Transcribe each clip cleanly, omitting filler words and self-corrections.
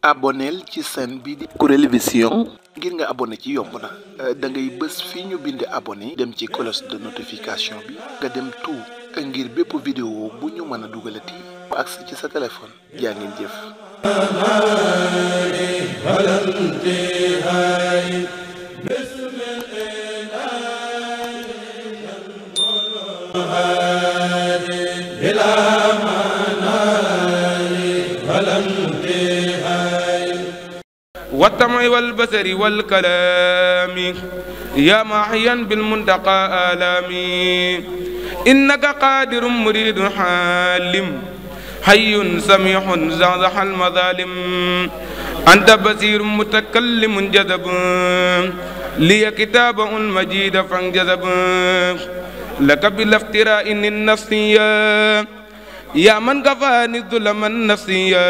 aboneel ci chaîne bi di Kourel Vision ngir nga abonné ci yomb na da ngay bës fii ñu bind abonné dem ci cloche de notification bi nga dem tout ngir bépp vidéo bu ñu mën a dugalati bu agsi ci sa téléphone jaa ngeen jëf. والطمع والبصر والكلام يا ماحيا بالمنتقى آلامي إنك قادر مريد حالم حي سميع زعزع المظالم أنت بصير متكلم جذب لي كتاب مجيد فانجذب لك بالافتراء النفسية يا من كفاني الظلم النفسية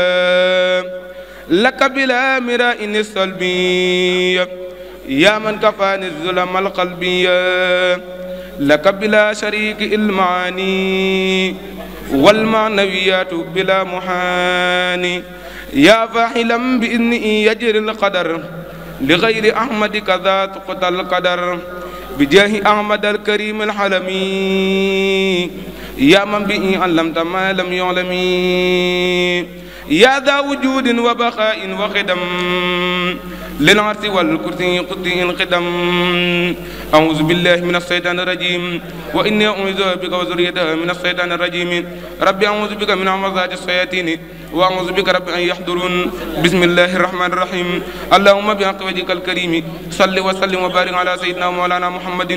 لك بلا مراء السلبية يا من كفاني الظلم القلبية لك بلا شريك المعاني والمعنويات بلا محاني يا فاحلا بإذنه يجري القدر لغير أحمد كذا تقتل القدر بجاه أحمد الكريم الحلمي يا من به علمت ما لم يعلمي يا ذا وجود وبقاء وخدم للعرش والكرسي قطي القدم أعوذ بالله من الشيطان الرجيم وإني أعوذ بك وذريتها من الشيطان الرجيم ربي أعوذ بك من همزات الشياطين وأعوذ بك رب أن يحضرون بسم الله الرحمن الرحيم اللهم بحق وجهك الكريم صل وسلم وبارك على سيدنا ومولانا محمد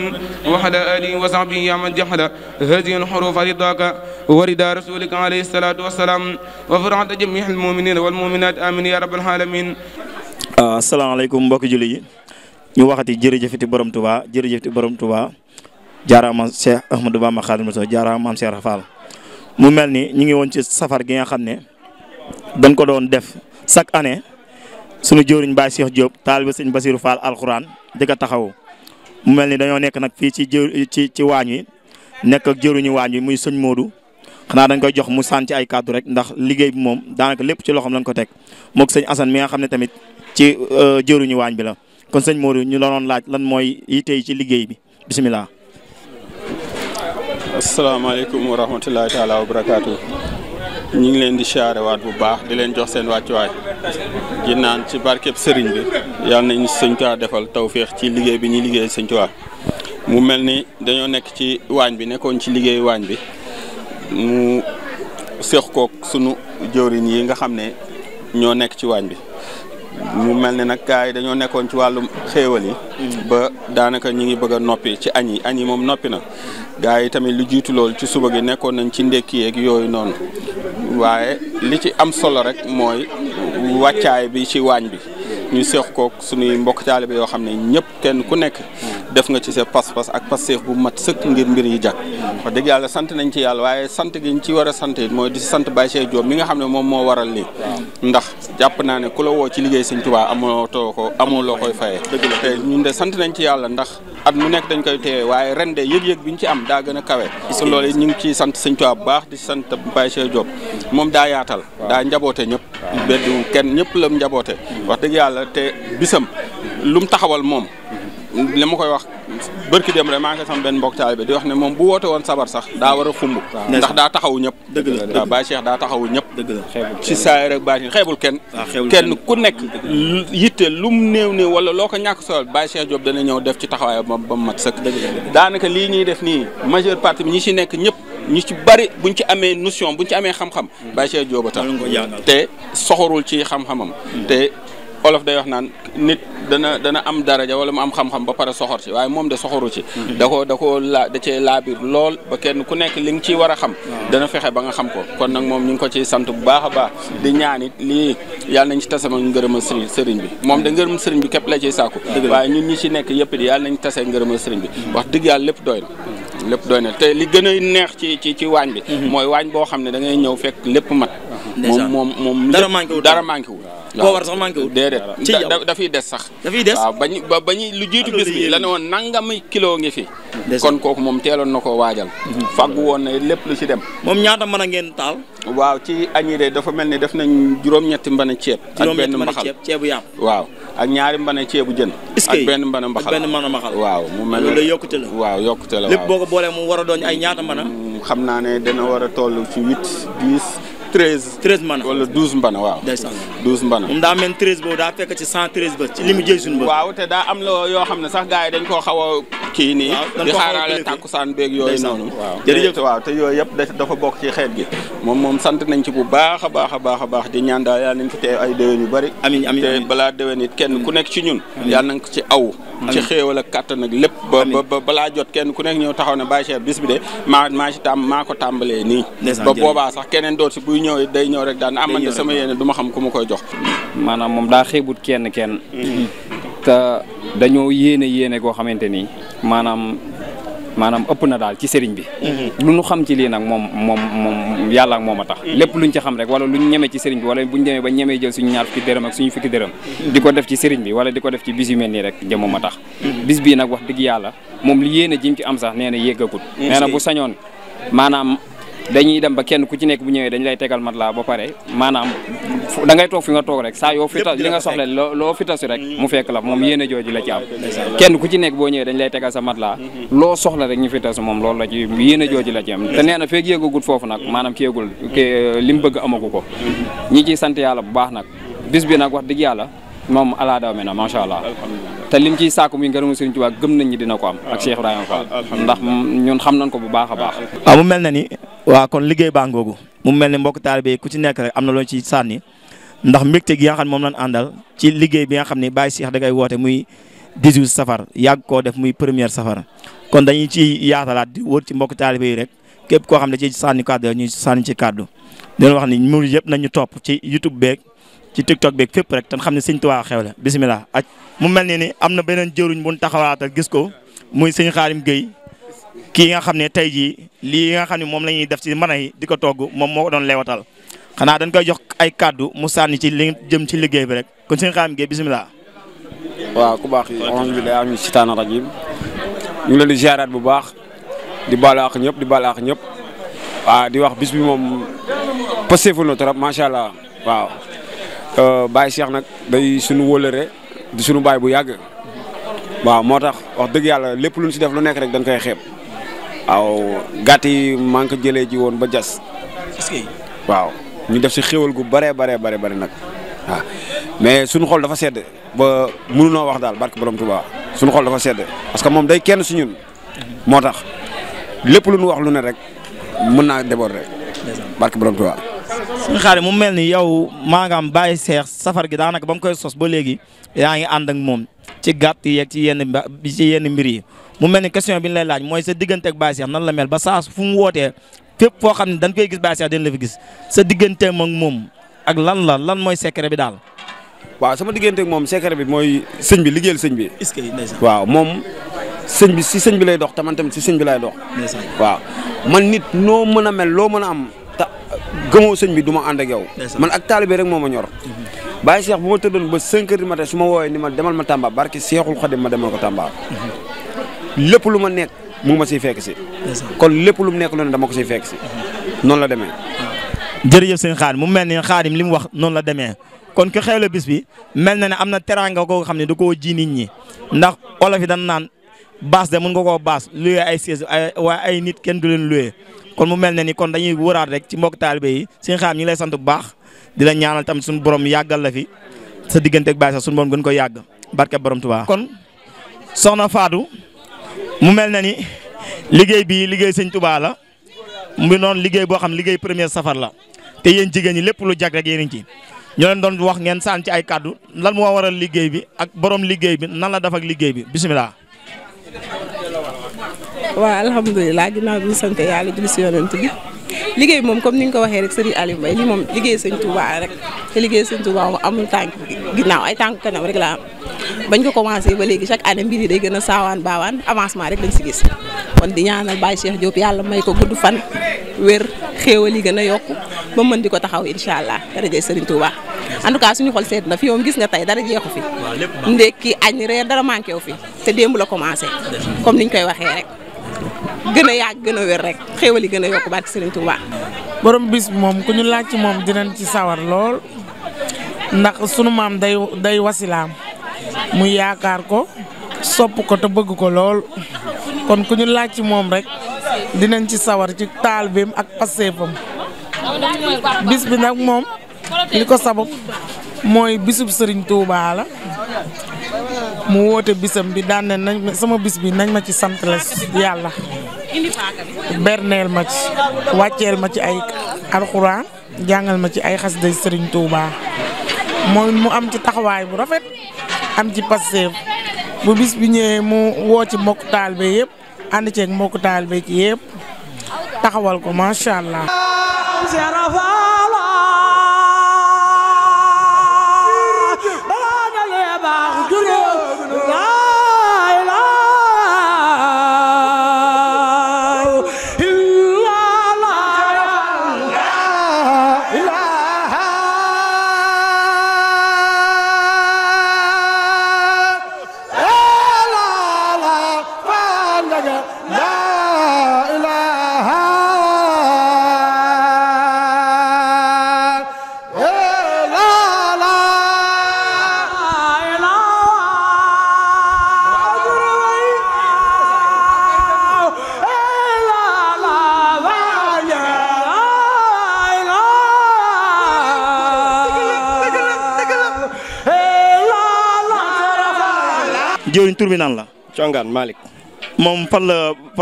وعلى آله وصحبه يا من جحد هذه الحروف رضاك ورضا رسولك عليه الصلاة والسلام وفرحة جميع المؤمنين والمؤمنات آمين يا رب العالمين. asalaamaaleykum mbokki julli yi ñu waxati jërëjëfati borom Touba jërëjëfati borom Touba jaaraama Cheikh Ahmadou Bamba Khadimu Rasuul jaaraama Maam Cheikh Rafal mu mel ni ñu ngi woon ci safar gi nga xam ne dañ ko doon def chaque année suñu jëwriñ Baye Cheikh Diop taalibe Sëñ Bassirou Fall alxuraan di ko taxawu mu mel ni dañoo nekk nag fii ci waañ wi nekk ak jëwriñu waañ wi muy sëñ Modou xanaa dañ koy jox mu sànni ci ay kàddu rek ndax liggéey bi moom daanaka lépp ci loxoom lañ ko teg moog sëñ Assane mi nga xam ne tamit ci jëwriñu waañ bi la kon sëñ Modou ñu la doon laaj lan mooy yitte ci liggéey bi bisimilah. asalaamaaleykum wa rahmatulahi taala wa barakaatu. ñu ngi leen di siyaare waat bu baax di leen jox seen wàccuwaay di naan ci barkeb sëriñ bi yàlla nañu sëñ Tuubaa defal tawféex ci liggéey bi ñuy liggéey sëñ Tuubaa mu mel ni dañoo nekk ci waañ bi nekkoon ci liggéey waañ bi mu seex kook sunu jëwriñ yi nga xam ne ñoo nekk ci waañ bi mu mel ne nag gars yi dañoo nekkoon ci wàllum xéewal yi ba daanaka ñi ngi bëgg a noppi ci añ yi moom noppi na gars yi tamit lu jiitu loolu ci suba gi nekkoon nañ ci ndekki yeeg yooyu noonu waaye li ci am solo rek mooy wàccaay bi ci waañ bi ñu seex kook suñuy mbokk taalibe yoo xam ne ñëpp kenn ku nekk def nga ci sa pas-pas ak passeef bu mat sëkk ngir mbir yi jàkk wax dëgg yàlla sant nañ ci yàlla waaye sant gi ñu ci war a sant it mooy di sant Baye Cheikh Diop mi nga xam ne moom moo waral lii ndax jàpp naa ne ku la woo ci liggéey Sëñ Tuubaa amoo loo koy fayee te ñun de sant nañ ci yàlla ndax at mu nekk dañ koy teewee waaye ren de yëg-yëg bi ñu ci am daa gën a kawe so loolu ñu ngi ciy sant Sëñ Tuubaa bu baax di sant Baye Cheikh Diop moom daa yaatal daa njaboote ñëpp beddu kenn ñëpp la njaboote wax dëgg yàlla te bisam lu mu taxawal moom li ma koy wax bërki dem rek maa ngi sama benn mbokk taalibe di wax ne moom bu woote woon sabar sax daa war a xumb ndax daa taxawu ñëpp dëgg la waaw Baye Cheikh daa taxawu ñëpp dëgg la ci saay rek baatin xeebul kenn kenn ku nekk yitte lu mu néew wala loo ko ñàkk solo Baye Cheikh Diop dana ñëw def ci taxawaay ba mu mat sëkk daanaka lii ñuy def nii majeure partie bi ñi ci nekk ñëpp ñu ci bari buñ ci amee notion buñ ci amee xam-xam Baye Cheikh Diop a tax te soxorul ci xam-xamam te olof day wax naan nit dana am daraja wala mu am xam-xam ba pare soxor ci waaye moom de soxoru ci da cee laabir lool ba kenn ku nekk li nga ciy war a xam dana fexe ba nga xam ko kon nag moom ñu ngi ko ciy sant bu baax a baax di ñaan it lii yàlla nañ ci tasama ngërëmal sëriñ bi moom de ngërëm sëriñ bi képp la ciy sàkku waaye ñun ñi ci nekk yëpp di yàlla nañ tasee ngërëmal sëriñ bi wax dëgg yàlla lépp doy na te li gën a neex ci waañ bi mooy waañ boo xam ne da ngay ñëw fekk lépp mat moom dara manqué wul poobar sax manqué wul. déedéet ci yow dafiy des sax. dafiy des waaw bañu lu jiitu bis bi la ne woon nangami kilo ngi fi. kon kooku moom teeloon na ko waajal. faggu woon na lépp lu ci dem. moom ñaata mën a ngeen taal. waaw ci añi de dafa mel ni def nañ juróom-ñetti mbana ceeb. ak benn mbaxal ceebu yàpp. waaw ak ñaari mbana ceebu jën. ak benn mbana mbaxal waaw mu mel loolu yokkute la. waaw yokkute la waaw lépp boo ko boolee mu war a doon ay ñaata mbana. xam naa ne dana war a toll ci 8 10 13 mbana wala 12 mbana waaw. 12 mbana. moom daa mel 13 boobu daa fekk ci 113 ba ci li mu jëy suñu ba. waaw te daa am la yoo xam ne sax gars yi dañ koo xaw a kii nii. di xaaraale tàkkusaan beeg yooyu noonu. jërëjëf waaw te yooyu yëpp dafa bokk ci xeet gi. moom sant nañ ci bu baax a baax di ñaan daal yàlla nañ fi teew ay déwén yu bari. amiin te balaa déwén it kenn ku nekk ci ñun. yàlla nañ ko ci aw. ci xéewal ak kàttan ak lépp. ba balaa jot kenn ku nekk ñëw taxaw ne Baye Cheikh bis bi de maa ko tàmbalee nii. ba boobaa sax keneen doot si buy ñëw day ñëw rek daan amante sama yéene du ma xam ku ma koy jox. maanaam moom daa xeebut kenn te dañoo yéene koo xamante ni maanaam ëpp na daal ci sëriñ bi. lu ñu xam ci lii nag moom yàlla ak moom a tax. lépp luñ ci xam rek wala luñ ñeme ci sëriñ bi wala buñ demee ba ñemee jël suñu ñaar fukki dërëm ak suñu fukki dërëm. di ko def ci sëriñ bi wala di ko def ci bis yu mel nii rek jëmam a tax. bis bii nag wax dëgg yàlla moom li yéene jim ci am sax nee na yéggagut. nee na bu sañoon maanaam dañuy dem ba kenn ku ci nekk bu ñëwee dañ lay tegal mat laa ba pare maanaam da ngay toog fi nga toog rek saa yoo fitas li nga soxla loo fitasu rek mu fekk la moom yéene jooju la ci am kenn ku ci nekk boo ñëwee dañ lay tegal sa mat laa loo soxla rek ñu fitasu moom loolu la ci yéene jooju la ci am te nee na feeg yéegagut foofu nag maanaam kéegul li mu bëgg amagu ko ñi ciy sant yàlla bu baax nag bis bi nag wax dëgg yàlla moom ala daw me na macha allah te lim ciy sàkku muy ngërëmu Sëriñ Tuubaa gëm nañ ñi dina ko am ak Cheikh Ibrahima Fall ndax ñun xam nañ ko bu baax a baax. waaw mu mel na ni waaw kon liggéey baa ngoogu mu mel ni mbokk taalibe ku ci nekk rek am na loo ci sànni ndax mbégte gi nga xam ne moom lañ àndal ci liggéey bi nga xam ne Baye Cheikh da ngay woote muy 18 safar yàgg koo def muy première safar kon dañuy ci yaatalaat di wër ci mbokk taalibe yi rek képp koo xam ne ci sànni kàddu ñu sànni ci kàddu di leen wax ni murid yëpp nañu topp ci YouTube beeg ci TikTok beeg fépp rek te xam ne Sëñ Tuubaa xewle bisimilah. ak mu mel ni am na beneen jëruñ bu ñu taxawaatal gis ko muy sëñ Xaadim Gueye kii nga xam ne tey jii lii nga xam ne moom la ñuy def ci mën yi di ko togg moom moo ko doon leewatal xanaa dañ koy jox ay kàddu mu sànni ci li jëm ci liggéey bi rek kon sëñ Xaadim Gueye bisimilah. waaw ku baax yi alhamdulilah min seytaani rajiim ñu ngi leen di ziaraat bu baax di baal àq ñëpp di baal àq ñëpp waaw di wax bis bi moom pësteefu na trop macha allah waaw. Baye Cheikh nag day suñu wóolare di suñu baay bu yàgg waaw moo tax wax dëgg yàlla lépp lu ñu si def lu nekk rek dañ koy xeeb waaw gàtt yi maa ngi ko jëlee ji woon ba jas waaw ñu def si xéwal gu bare nag waaw mais suñu xol dafa sedd ba mënunoo wax daal barke borom Tuubaa suñu xol dafa sedd parce que moom day kenn si ñun moo tax lépp lu ñu wax lu ne rek mën naa déborder rek barke borom Tuubaa. suñu xaar mu mel ni yow maanaam Baye Cheikh safar gi daanaka ba nga koy sos ba léegi yaa ngi ànd ak moom ci gàtt yeeg ci yenn mbir yi mu mel ni question bi ñu lay laaj mooy sa diggante ak Baye Cheikh nan la mel ba saa fu mu wootee fépp foo xam ne dañ koy gis Baye Cheikh dañ la fi gis sa diggante ak moom ak lan mooy secret bi daal. waaw sama diggante ak moom secret bi mooy sëñ bi liggéeyal sëñ bi. est-ce que waaw moom sëñ bi si sëñ bi lay dox te man tamit si sëñ bi lay dox. waaw man nit noo mën a mel loo mën a am. gëmoo sëñ bi du ma ànd ak yow man ak taalibe rek moo ma ñor Baye Cheikh bu ma tëddoon ba 5 heures du matin su ma woowee ni ma demal ma Tamba barke Seexul Xadim ma demal ko Tamba lépp lu ma nekk mu ma siy fekk si kon lépp lu mu nekk lu ne dama ko siy fekk si noonu la demee. jërëjëf sëñ Xaadim mu mel ni Xaadim li mu wax noonu la demee kon ku xewle bis bi mel na ne am na teraanga koo xam ne da koo ji nit ñi ndax olof yi dañ naan baas de mën nga koo baas luye ay siège waaye ay nit kenn du leen luye kon mu mel ne ni kon dañuy wëraat rek ci mbokk taalibe yi sëñ Xaadim ñi lay sant bu baax di la ñaanal tamit suñu borom yàggal la fi sa diggante ak Baye sax suñu borom gën ko yàgg barke borom Tuubaa. kon soxna Fatou mu mel na ni liggéey bi liggéey sëñ Tuubaa la mu noonu liggéey boo xam liggéey premier safar la te yéen jigéen ñi lépp lu jag rek yéen ci ñoo leen doon wax ngeen saan ci ay kàddu lan moo waral liggéey bi ak borom liggéey bi nan la def ak liggéey bi bisimilah. waaw alhamdulilah ginnaaw bi ñu sant yàlla julli si yonent bi liggéey bi moom comme ni nga ko waxee rek Serigne Aliou Mbaye li moom liggéey sëñ Touba rek te liggéey sëñ Touba moom amul tànk ginnaaw ay tànk kanam rek la am bañ ko commencé ba léegi chaque année mbir yi day gën a saawaan baawaan avancement rek lañ si gis kon di ñaanal Baye Cheikh Diop yàlla may ko gudd fan wér xéewal yi gën a yokku ba mën di ko taxaw incha allah daraja Serigne Touba en tout cas suñu xol seet na fi moom gis nga tey dara jeexu fi ndekki añ reer dara manqué wu fi te démb la commencé comme niñ koy waxee rek gën a yàgg gën a wér rek xéewal yi gën a yokku barke Serigne Touba. borom bis bi moom ku ñu laaj ci moom dinañ ci sawar lool ndax sunu maam day wasilaam mu yaakaar ko sopp ko te bëgg ko lool kon ku ñu laaj ci moom rek dinañ ci sawar ci taalibeem ak passeefam bis bi nag moom li ko sabab mooy bisub Serigne Touba la mu woote bisam bi daan ne nañ sama bis bi nañ ma ci sant la yàlla berneel ma ci wàcceel ma ci ay alxuraan jàngal ma ci ay xasida Serigne Touba mooy mu am ci taxawaay bu rafet am ci passeef bu bis bi ñëwee mu woo ci mbokk taalibe yëpp ànd ceeg mbokk taalibe ci yëpp taxawal ko macha allah. jëwriñ tur bi nan la. Congaan Malick. moom fan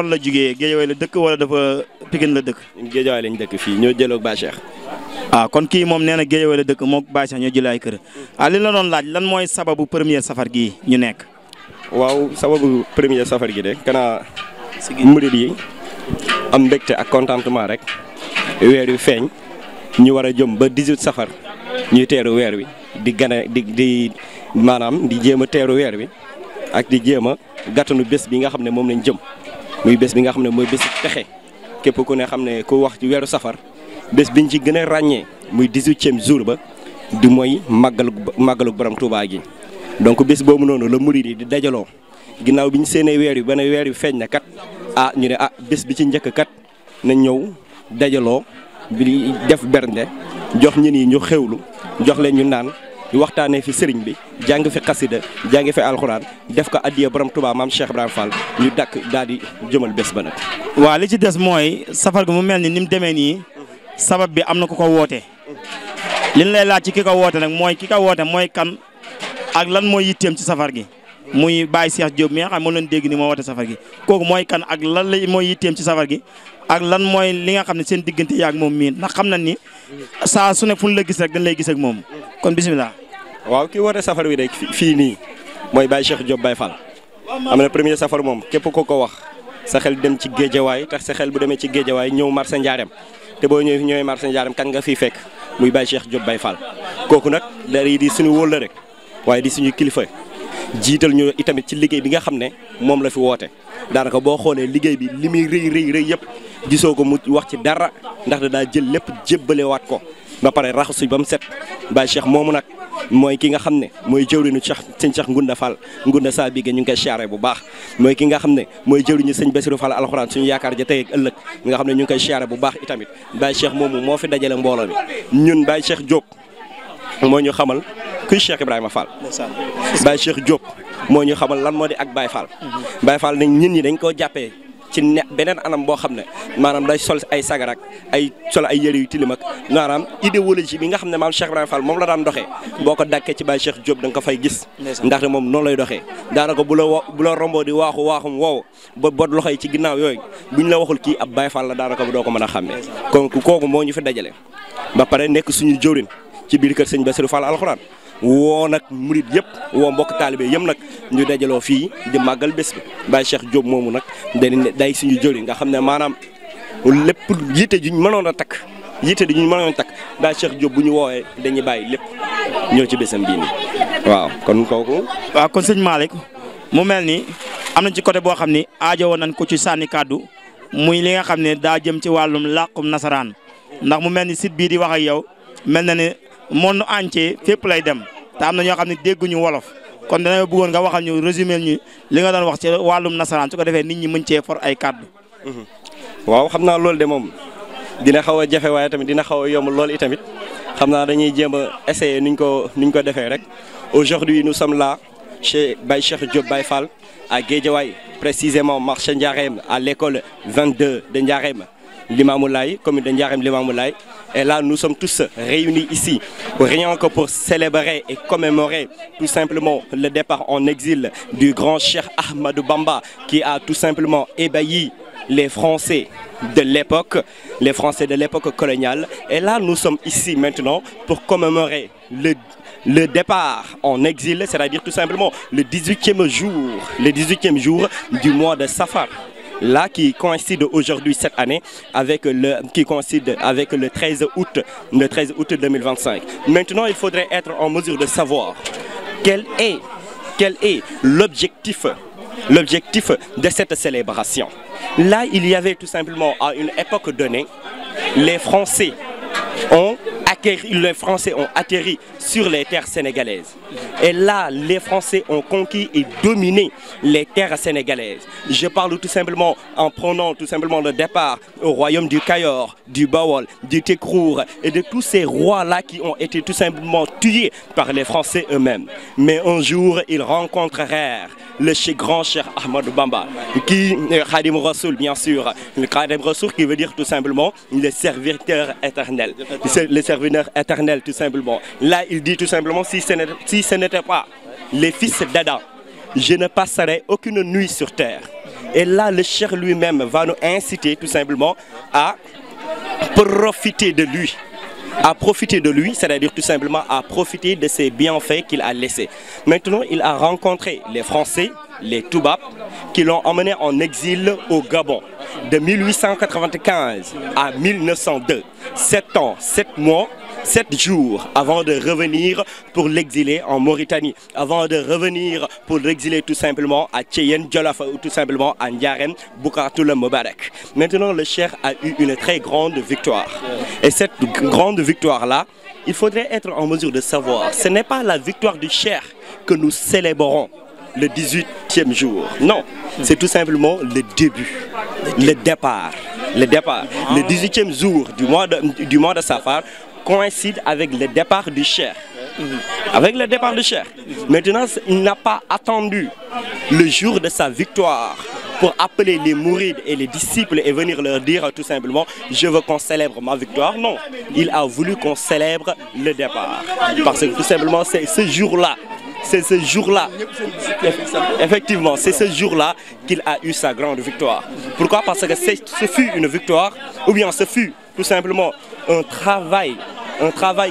la jugee Géejawaay la dëkk wala dafa Pikine la dëkk. Géejawaay lañ dëkk fii ñoo jëloog Baye Cheikh. kon kii moom nee na Géejawaay la dëkk moom Baye Cheikh ñoo jëlee ay kër. li la doon laaj lan mooy sababu premier safar gi ñu nekk. waaw sababu premier safar gi de kanaa murid yi am mbégte ak contentement rek weer wi feeñ ñu war a jëm ba 18 safar ñuy teeru weer wi di gane di maanaam di jéem a teeru weer wi ak di jéem a gàttanu bés bi nga xam ne moom lañ jëm muy bés bi nga xam ne mooy bés texe képp ku ne xam ne ku wax ci weeru safar bés biñ ci gën a ràññee muy 18e jour ba di mooy màggalu borom Touba gi. donc bés boobu noonu la murid yi di dajaloo ginnaaw bi ñu seenee weer wi ba ne weer wi feeñ na kat ñu ne bés bi ci njëkk kat na ñëw dajaloo bi def bernde jox ñin yi ñu xewlu jox leen ñu naan ñu waxtaanee fi sëriñ bi jàng fi xasida jàng fi alxuraan def ko addiya borom Touba maam Cheikh Ibrahima Fall ñu dakk daal di jëmal bés ba nag. waaw li ci des mooy safar gi mu mel ni mu demee nii sabab bi am na ku ko woote li ñu lay laaj ci ki ko woote nag mooy ki ko woote mooy kan ak lan mooy yitteem ci safar gi muy Baye Cheikh Diop mi nga xam moo leen dégg ni moo woote safar gi kooku mooy kan ak lan la mooy yitteem ci safar gi ak lan mooy li nga xam ne seen diggante yaag moom miin ndax xam nañ ni saa su ne fu ñu la gis rek dañ lay gis ak moom kon bisimilah. waaw ki woote safar wi rek fii nii mooy Baye Cheikh Diop Baye Fall am na premier safar moom képp ko ko wax sa xel dem ci géejawaay tax sa xel bu demee ci géejawaay ñëw marché Ndiarème te boo ñëwee marché Ndiarème kan nga fiy fekk muy Baye Cheikh Diop Baye Fall kooku nag dari di suñu wóol la rek waaye di suñu kilifa jiital ñu itamit ci liggéey bi nga xam ne moom la fi woote daanaka boo xoolee liggéey bi li muy rëy yëpp gisoo ko mu wax ci dara ndax da daa jël lépp jébbalewaat ko ba pare raxasu ba mu set Baye Cheikh moomu nag mooy ki nga xam ne mooy jëwriñu sëñ Cheikh Ngunda Fall Ngunda saa bigé ñu ngi koy siyaare bu baax mooy ki nga xam ne mooy jëwriñu sëñ Bassirou Fall alxuraan suñu yaakaar ja tey ak ëllëg nga xam ne ñu ngi koy siyaare bu baax itamit Baye Cheikh moomu moo fi dajale mbooloo mi ñun Baye Cheikh Diop moo ñu xamal kuy Cheikh Ibrahima Fall Baye Cheikh Diop moo ñu xamal lan moo di ak Baye Fall Baye Fall nag ñun ñi dañ koo jàppee ci beneen anam boo xam ne maanaam day sol ay sagarak ay sol ay yëre yu tilim ak maanaam idéologie bi nga xam ne maam Cheikh Ibrahima Fall moom la daan doxee boo ko dàkkee ci Baye Cheikh Diop da nga ko fay gis ndaxte moom noonu lay doxee daanaka bu la romboo di waaxum woow ba bot loxo yi ci ginnaaw yooyu buñ la waxul kii ab Baye Fall la daanaka bu doo ko mën a xàmmee kon kooku moo ñu fi dajale ba pare nekk suñu jëwrin ci biir kër sëñ Bassirou Fall alxuraan woo nag murid yëpp woo mbokk taalibe yëpp nag ñu dajaloo fii di màggal bés bi Baye Cheikh Diop moomu nag day suñu jëriñ nga xam ne maanaam lépp yitte juñ mënoon a takk Baye Cheikh Diop bu ñu woowee dañuy bàyyi lépp ñëw ci bésam bii nii waaw kon kooku. waaw kon sëñ Malick mu mel ni am na ci côté boo xam ni aajo woon nañ ko ci sànni kàddu muy li nga xam ne daa jëm ci wàllum làqum nasaraan ndax mu mel ni site bii di wax ak yow mel na ne monde entier fépp lay dem te am na ñoo xam ne dégguñu wolof kon dana bëggoon nga waxal ñu résumé ñu li nga doon wax ci wàllum nasaraan su ko defee nit ñi mën cee for ay kàddu. waaw xam naa loolu de moom dina xaw a jafe waaye tamit dina xaw a yomb lool itamit xam naa dañuy jéem a essayer nuñ ko defee rek. Aujourd'hui nous sommes là chez Baye Cheikh Diop Baye Fall à Guédiawaye, précisément marché Ndiarème à l'école 22 de Ndiarème Limamoulaye, commune de Ndiarème Limamoulaye. Et là nous sommes tous réunis ici rien que pour célébrer et commémorer tout simplement le départ en exil du grand Cheikh Ahmadou Bamba qui a tout simplement ébahi les Français de l'époque, les Français de l'époque coloniale. Et là nous sommes ici maintenant pour commémorer le départ en exil, c'est-à-dire tout simplement le 18e jour du mois de Safar. Là, qui coïncide aujourd'hui cette année avec le 13 août 2025. Maintenant, il faudrait être en mesure de savoir quel est l'objectif de cette célébration. Là, il y avait tout simplement à une époque donnée, les Français ont atterri sur les terres sénégalaises. Et là, les Français ont conquis et dominé les terres sénégalaises. Je parle tout simplement en prenant tout simplement le départ au royaume du Kayor, du Bawol, du Tekrour et de tous ces rois-là qui ont été tout simplement tués par les Français eux-mêmes. Mais un jour, ils rencontrèrent le grand Cheikh Ahmadou Bamba, qui Khadim Rassoul, bien sûr, le Khadim Rassoul qui veut dire tout simplement le serviteur éternel. Le serviteur éternel tout simplement. Là, il dit tout simplement, si ce n'était pas les fils d'Adam, je ne passerai aucune nuit sur terre. Et là, le Cheikh lui-même va nous inciter tout simplement à profiter de lui. À profiter de lui, c'est-à-dire tout simplement à profiter de ses bienfaits qu'il a laissés. Maintenant, il a rencontré les Français, les Toubab, qui l'ont emmené en exil au Gabon de 1895 à 1902. 7 ans, 7 mois, 7 jours avant de revenir pour l'exiler en Mauritanie, avant de revenir pour l'exiler tout simplement à Tcheyen Djolof ou tout simplement à Ndiarème Boukartoul Moubarak. Maintenant, le Cheikh a eu une très grande victoire. Et cette grande victoire-là, il faudrait être en mesure de savoir, ce n'est pas la victoire du Cheikh que nous célébrons le 18e jour. Non, c'est tout simplement le début, le départ. Le 18e jour du mois de Safar coïncide avec le départ du Cheikh. Avec le départ du Cheikh. Maintenant, il n'a pas attendu le jour de sa victoire pour appeler les mourides et les disciples et venir leur dire tout simplement je veux qu'on célèbre ma victoire. Non, il a voulu qu'on célèbre le départ. Parce que tout simplement c'est ce jour-là. C'est ce jour-là, effectivement, c'est ce jour-là qu'il a eu sa grande victoire. Pourquoi? Parce que ce fut une victoire, ou bien ce fut tout simplement un travail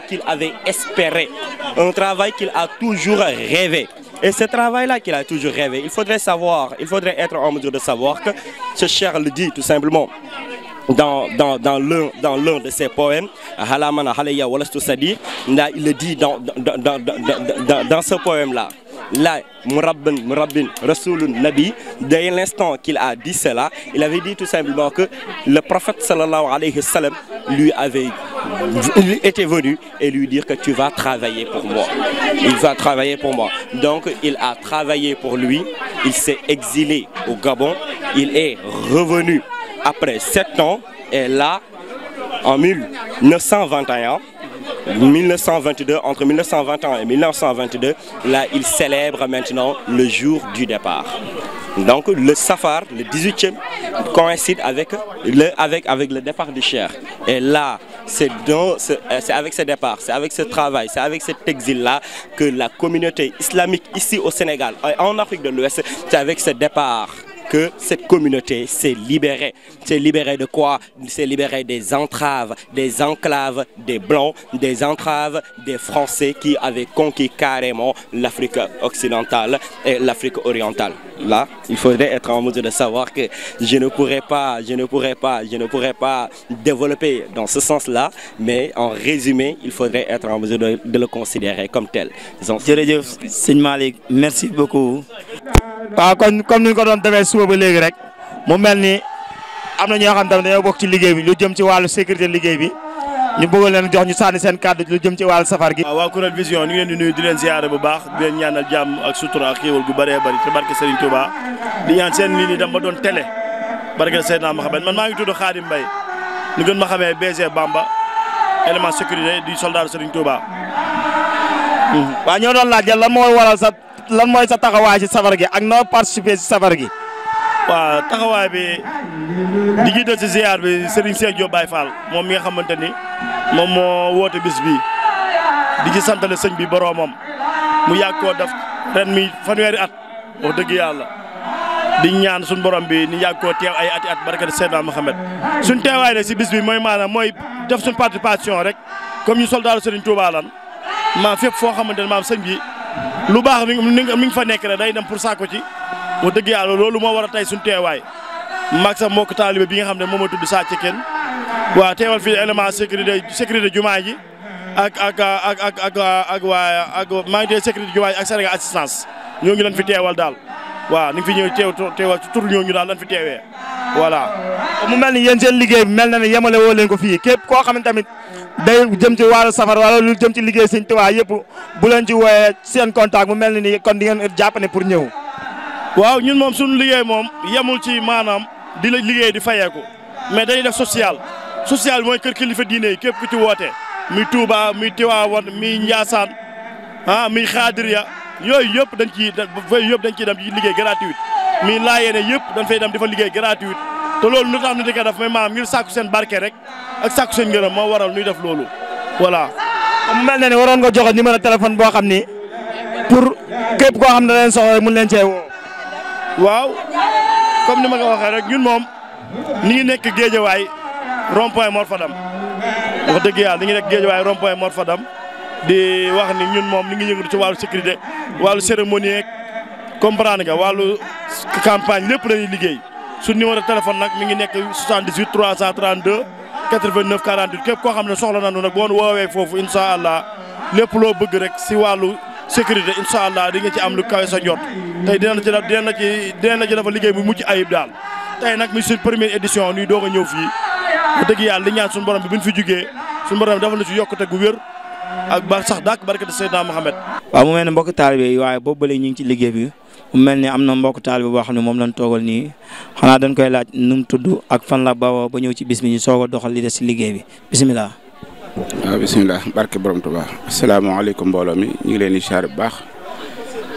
qu'il avait espéré, un travail qu'il a toujours rêvé. Et ce travail-là qu'il a toujours rêvé, il faudrait être en mesure de savoir que ce Cheikh le dit tout simplement dans l'un de ses poèmes, il le dit dans ce poème-là. Là, Murabbin, Rasoulun, Nabi, dès l'instant qu'il a dit cela, il avait dit tout simplement que le prophète sallallahu alayhi wa sallam lui était venu et lui dire que tu vas travailler pour moi. Il va travailler pour moi. Donc il a travaillé pour lui, il s'est exilé au Gabon, il est revenu après 7 ans, et là, en 1921, 1922, entre 1921 et 1922, là, il célèbre maintenant le jour du départ. Donc, le Safar, le 18e, coïncide avec le départ du Cheikh. Et là, c'est avec ce départ, c'est avec ce travail, c'est avec cet exil-là que la communauté islamique ici au Sénégal, en Afrique de l'Ouest, c'est avec ce départ que cette communauté s'est libérée. S'est libérée de quoi? S'est libérée des entraves, des enclaves des Blancs, des entraves des Français qui avaient conquis carrément l'Afrique occidentale et l'Afrique orientale. Là, il faudrait être en mesure de savoir que je ne pourrais pas développer dans ce sens-là, mais en résumé, il faudrait être en mesure de le considérer comme tel. Jërëjëf Sëñ Malick, merci beaucoup. Comme ni ko doon defee suba ba léegi rek mu mel ni am na ñoo xam tamit dañoo bokk ci liggéey bi lu jëm ci wàllu sécurité liggéey bi ñu bëggoon leen jox ñu sànni seen kàddu lu jëm ci wàllu safar gi. waaw kuréel vision ñu ngi leen di nuyu di leen ziare bu baax di leen ñaanal jàmm ak sutura ak xéewal gu bëree bëri ci barke Serigne Touba di ñaan seen lii nii dem ba doon télé barke Seydina Mohamed man maa ngi tudd Khadim Mbaye ñu gën ma xamee BG Bamba élément sécurité di soldat Serigne Touba. waaw ñoo doon laaj lan mooy waral lan mooy sa taxawaay ci safar gi ak noo participer ci safar gi. waaw taxawaay bi di jiital ci ziar bi Serigne Cheikh Diop Baye Fall moom mi nga xamante ni moom moo woote bis bi di ci santale sëñ bi boroomam mu yàgg koo def ren mi fanweeri at wax dëgg yàlla di ñaan suñu borom bi ni yàgg koo teew ay ati at barkat Seydina Mohamed suñ teewaay rek si bis bi mooy maanaam mooy def suñ participation rek comme ñu soldaaru Serigne Touba lan maam fépp foo xamante ne maam sëñ bi lu baax mi ngi fa nekk rek day dem pour saako ci wax dëgg yàlla loolu moo war a tey suñu teewaay maag sa mbokk taalibe bi nga xam ne moom a tudd Sa Cekkeen waaw teewal fii élément sécurité jumaa ji ak maa ngi dee sécurité jumaa ji ak Sénégal assistance ñoo ngi leen fi teewal daal waaw ni ngi fi ñëw teewal ci tur ñooñu daal lan fi teewee voilà. mu mel ni yéen seen liggéey bi mel na ne yemale woo leen ko fii képp koo xam ne tamit day jëm ci wàllu safar wala lu jëm ci liggéey Sëñ Tuubaa yëpp bu leen ci wooyee seen contact mu mel ni kon di ngeen jàpp ne pour ñëw. waaw ñun moom suñu liggéey moom yemul ci maanaam di la liggéey di fayeeku mais dañuy def social mooy kër kilifa diine yi képp ku ci woote muy Touba muy Tiwaawan muy Ndiassane muy Xaadiriya yooyu yëpp dañ ciy dem ci liggéey gratuit muy Laayeen yëpp dañ fay dem di fa liggéey gratuit te loolu lu tax ñu di ko def mooy maanaam ngir sàkku seen barke rek ak sàkku seen ngërëm moo waral ñuy def loolu voilà. mu mel ne ni waroon nga joxe numéro téléphone boo xam ni pour képp koo xam ne leen soxla mun leen cee woo. waaw comme ni ma ko waxee rek ñun moom ni ngi nekk Géejawaay rond-point Mor Fadam wax dëgg yàlla ni ngi nekk Géejawaay rond-point Mor Fadam di wax ni ñun moom ni ngi yëngatu ci wàllu sécurité wàllu cérémonie ak comprendre nga wàllu campagne lépp la ñuy liggéey su numéro téléphone nag mi ngi nekk 78 332 89 48 képp koo xam ne soxla nañu nag boo woowee foofu incha allah lépp loo bëgg rek si wàllu sécurité incha allah di nga ci am lu kawe sa njot tey dina la ci dafa liggéey bu mucc ayib daal tey nag mi suñ première édition ñuy doog a ñëw fii bu dëgg yàlla di ñaan suñu borom bi buñ fi jugee suñu borom bi dafa na ci yokkute gu wér ak ba sax dàkk barkatu Seydina Mohamed. waaw mu mel ne mbokk taalibe yi waaye boobu ba léegi ñu ngi ci liggéey bi mu mel ni am na mbokk taalibe boo xam ne moom lañ toogal nii xanaa dañ koy laaj nu mu tudd ak fan la bawoo ba ñëw ci bis bi ñu soog a doxal li des ci liggéey bi bisimilah. waaw bisimilah barke borom Tuubaa asalaamaaleykum mbooloo mi ñu ngi leen di siyaar bu baax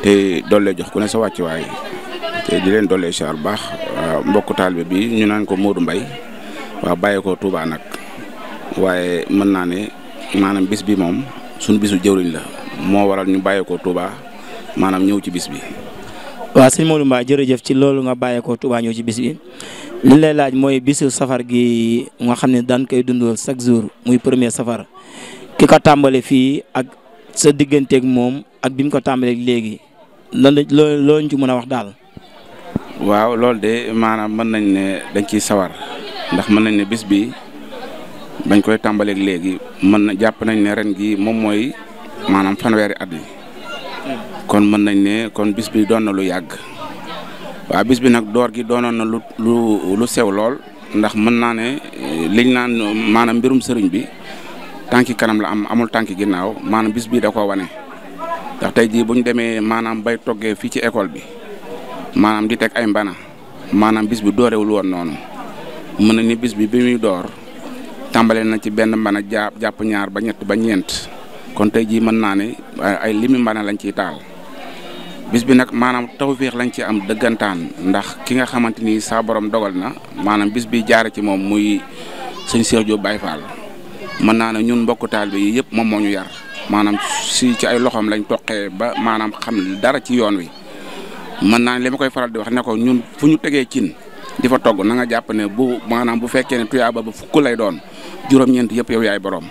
te doole jox ku ne sa wàccuwaay te di leen doole siyaar bu baax mbokku taalibe bi ñu naan ko Modou Mbaye waaw bàyyee ko Touba nag waaye mën naa ne maanaam bis bi moom suñu bisu jëwriñ la moo waral ñu bàyyee ko Touba maanaam ñëw ci bis bi. waaw sëñ Modou Mbaye jërëjëf ci loolu nga bàyyee ko Touba ñëw ci bis bi li lay laaj mooy bisu safar gi nga xam ne daan koy dundal chaque jour muy premier safar ki ko tàmbale fii ak sa digganteeg moom ak bi mu ko tàmbaleeg léegi lan loo ñu ci mën a wax daal. waaw loolu de maanaam mën nañ ne dañ ciy sawar ndax mën nañ ne bis bi bañ koy tàmbaleeg léegi jàpp nañ ne ren gi moom mooy maanaam fanweeri at yi kon mën nañ ne kon bis bi doon na lu yàgg. waaw bis bi nag door gi doonoon na lu sew lool ndax mën naa ne liñ naan maanaam mbirum sëriñ bi tànki kanam la amul tànki ginnaaw maanaam bis bi da koo wane ndax tey jii bu ñu demee maanaam bay toggee fii ci école bi maanaam di teg ay mbana maanaam bis bi doorewul woon noonu mën na ni bis bi muy door tàmbale na ci benn mbana jàpp ñaar ba ñett ba ñeent kon tey jii mën naa ne ay limi mbana lañ ciy taal. bis bi nag maanaam tawfeex lañ ci am dëggantaan ndax ki nga xamante ni saa borom dogal na maanaam bis bi jaare ci moom muy sëñ Cheikh Diop Baye Fall mën naa ne ñun mbokku taalibe yi yëpp moom moo ñu yar maanaam ci ay loxoom lañ toqee ba maanaam xam dara ci yoon wi mën naa ne li ma koy faral di wax ne ko ñun fu ñu tegee cin di fa togg na nga jàpp ne bu fekkee ne tuyaaba ba fukk lay doon juróom-ñeent yëpp yow yaay borom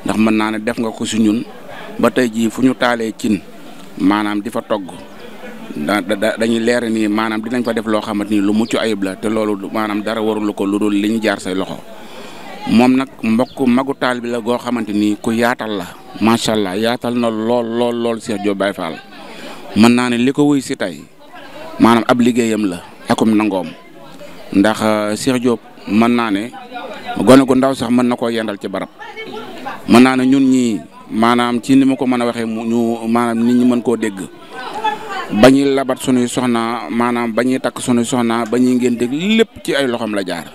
ndax mën naa ne def nga ko si ñun ba tey jii fu ñu taalee cin maanaam di fa togg dañuy leer ni maanaam dinañ fa def loo xamante ni lu mucc ayib la te loolu maanaam dara warul ko lu dul li ñu jaar say loxo moom nag mbokk magu taal bi la goo xamante ni ku yaatal la macha allah yaatal na lool Cheikh Diop Baye Fall mën naa ne li ko wuy si tey maanaam ab liggéeyam la akum nangoom ndax Cheikh Diop mën naa ne gone gu ndaw sax mën na koo yendal ci barab mën naa ne ñun ñii maanaam ci ni ma ko mën a waxee ñu maanaam nit ñi mën koo dégg ba ñuy labat sunuy soxna maanaam ba ñuy takk sunuy soxna ba ñuy ngeen dégg lépp ci ay loxoom la jaar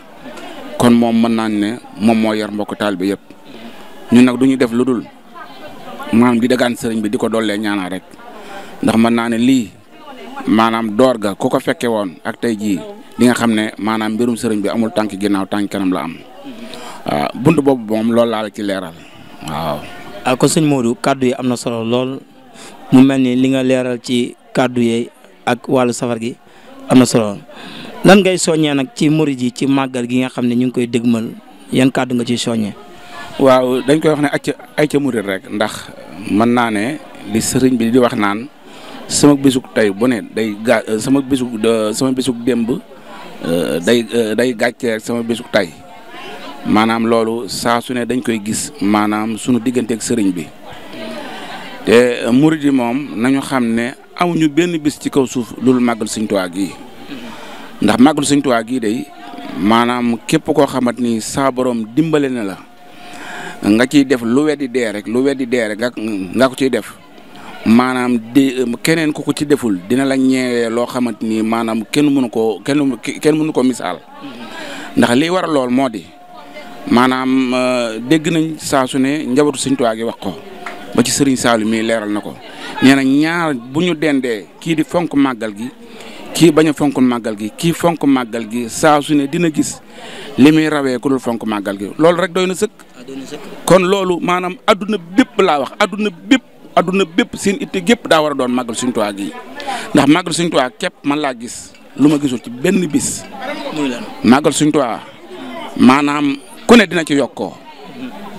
kon moom mën naa ne moom moo yar mbokk taal bi yëpp ñun nag du ñu def lu dul maanaam di dagaan sëriñ bi di ko dollee ñaanal rek ndax mën naa ne lii maanaam door ga ku ko fekke woon ak tey jii di nga xam ne maanaam mbirum sëriñ bi amul tànk ginnaaw tànk kanam la am waaw bunt boobu moom loolu laa la ci leeral waaw. kon sëñ Modou kaddu yi am na solo lool mu mel ni li nga leeral ci kaddu yi ak wàllu safar gi am na solo lan ngay soññee nag ci murid yi ci màggal gi nga xam ne ñu ngi koy dégmal yan kaddu nga ciy soññee. waaw dañ koy wax ne ay ca murid rek ndax mën naa ne li sëriñ bi di wax naan sama bisug tey bu ne day sama bisug démb day gàcce sama bisug tey maanaam loolu saa su ne dañ koy gis maanaam sunu digganteeg sëriñ bi te murid yi moom nañu xam ne amuñu benn bis ci kaw suuf loolu màggal Sëriñ Tuubaa gi ndax màggal Sëriñ Tuubaa gi day maanaam képp koo xamante ni saa borom dimbale na la nga ciy def lu weddi dee rek nga ko ciy def maanaam keneen ku ko ci deful dina la ñeewee loo xamante ni maanaam kenn mënu ko misaal ndax liy war a lool moo di maanaam dégg nañ saa su ne njabootu Sëriñ Tuubaa gi wax ko ba ci Sëriñ Saalu mi leeral na ko nee na ñaar bu ñu dendee kii di fonk màggal gi kii bañ a fonk màggal gi kii fonk màggal gi saa su ne dina gis li muy rawee ku dul fonk màggal gi loolu rek doy na sëkk. kon loolu maanaam adduna bépp laa wax adduna bépp seen itte gépp daa war a doon màggal Sëriñ Tuubaa gi ndax màggal Sëriñ Tuubaa képp man laa gis lu ma gisul ci benn bis. màggal Sëriñ Tuubaa maanaam ku ne dina ci yokkoo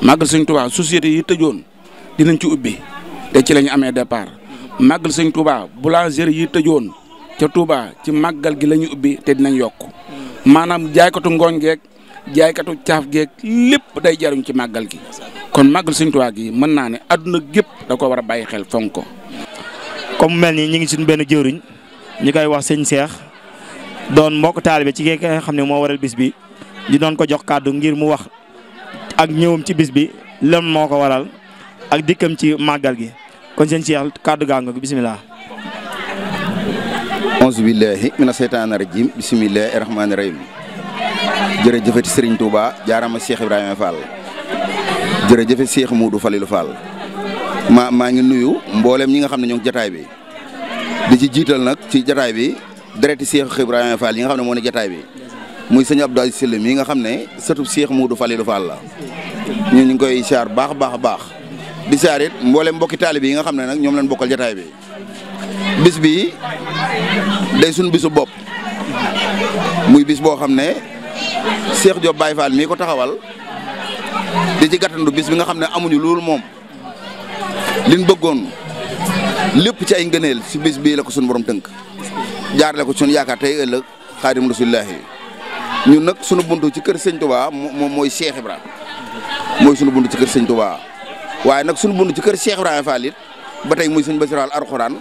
màggal Sëriñ Tuubaa société yi tëjoon dinañ ci ubbi te ci la ñu amee départ màggal Sëriñ Tuubaa boulangerie yi tëjoon ca Touba ci màggal gi la ñu ubbi te dinañ yokk maanaam jaaykatu ngooñ geeg jaaykatu caaf geeg lépp day jaruñ ci màggal gi kon màggal Sëriñ Tuubaa gi mën naa ne adduna gépp da ko war a bàyyi xel fonk ko. comme mel ni ñu ngi suñu benn jëwriñ ñu koy wax sëñ Cheikh doon mbokk taalibe ci ki nga xam ne moo waral bis bi di doon ko jox kàddu ngir mu wax ak ñëwam ci bis bi lan moo ko waral ak dikkam ci màggal gi kon sëñ Cheikh kàddu gaa nga ko bisimilah. auzu billahi mina seytaani rajim bisimillahi rahmaani rahim jërëjëfati Serigne Touba jaarama Cheikh Ibrahima Fall jërëjëfe Cheikh Moudou Falilou Fall maa ngi nuyu mboolem ñi nga xam ne ñoo ngi jataay bi di ci jiital nag ci jataay bi dereti Cheikh Ibrahima Fall yi nga xam ne moo ne jataay bi muy sëñ Abdou Aziz Sylla mi nga xam ne sëtub Cheikh Moudou Falilou Fall la ñu ngi koy siyaar baax di siyaar it mboolem mbokki taalibe yi nga xam ne nag ñoom leen bokkal jataay bi bis bi day suñ bisu bopp muy bis boo xam ne Cheikh Diop Baye Fall mii ko taxawal di ci gàttandu bis bi nga xam ne amuñu loolu moom liñ bëggoon lépp ci ay ngëneel si bis bii la ko suñu borom tënk jaarale ko suñu yaakaar tey ëllëg Xaadim Rasulullaahi ñun nag suñu buntu ci kër Sëñ Touba moom mooy Cheikh Ibra mooy suñu buntu ci kër Sëñ Touba waaye nag suñu buntu ci kër Cheikh Ibrahima Fall it ba tey muy sëñ Bassirou Fall Alxuraan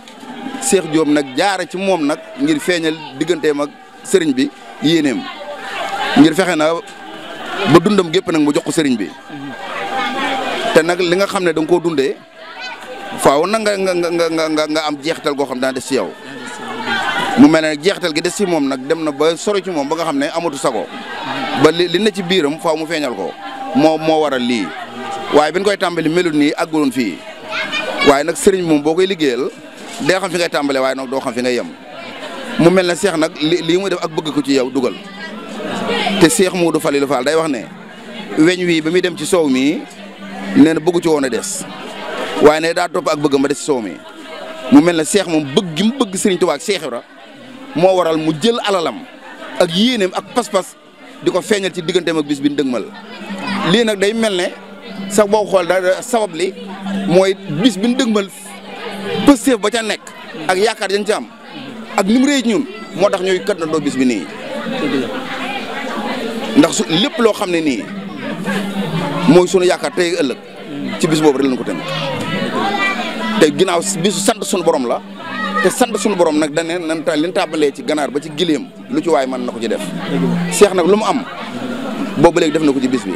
Cheikh Diop nag jaare ci moom nag ngir feeñal digganteem ak sëriñ bi yéeneem ngir fexe na ba dundam gépp nag mu jox ko sëriñ bi te nag li nga xam ne da nga koo dundee faaw na nga am jeexital goo xam dana des ci yow mu mel ne jeexital gi des ci moom nag dem na ba sori ci moom ba nga xam ne amatu sago ba li na ci biiram faaw mu feeñal ko moo waral lii waaye bi ñu koy tàmbali melut nii àgguloon fii waaye nag sëriñ moom boo koy liggéeyal day xam fi ngay tàmbalee waaye nag doo xam fi ngay yem mu mel ne Cheikh nag lii muy def ak bëgg ko ci yow dugal te Cheikh Moudou Falilou Fall day wax ne weñ wii ba muy dem ci soow mi nee na bëggu ci woon a des waaye ne daa topp ak bëggam ba des ci soow mi mu mel ne Cheikh moom bëgg gi mu bëgg Serigne Touba ak Cheikh Ibra moo waral mu jël alalam ak yéeneem ak pas-pas di ko feeñal ci digganteem ak bis bi ñu dëgmal lii nag day mel ne sax boo xool da sabab li mooy bis bi ñu dëgmal pësteef ba ca nekk ak yaakaar dañ ci am ak ni mu rëy ñun moo tax ñuy kat na doo bis bi nii ndax lépp loo xam ne nii mooy sunu yaakaar tey ëllëg ci bis boobu rek lañ ko tënk te ginnaaw bisu sant sunu borom la te sant sunu borom nag dañ ne nan li ñu tàmbalee ci ganaar ba ci gileem lu ci waay mën na ko ci def Cheikh nag lu mu am boobu léegi def na ko ci bis bi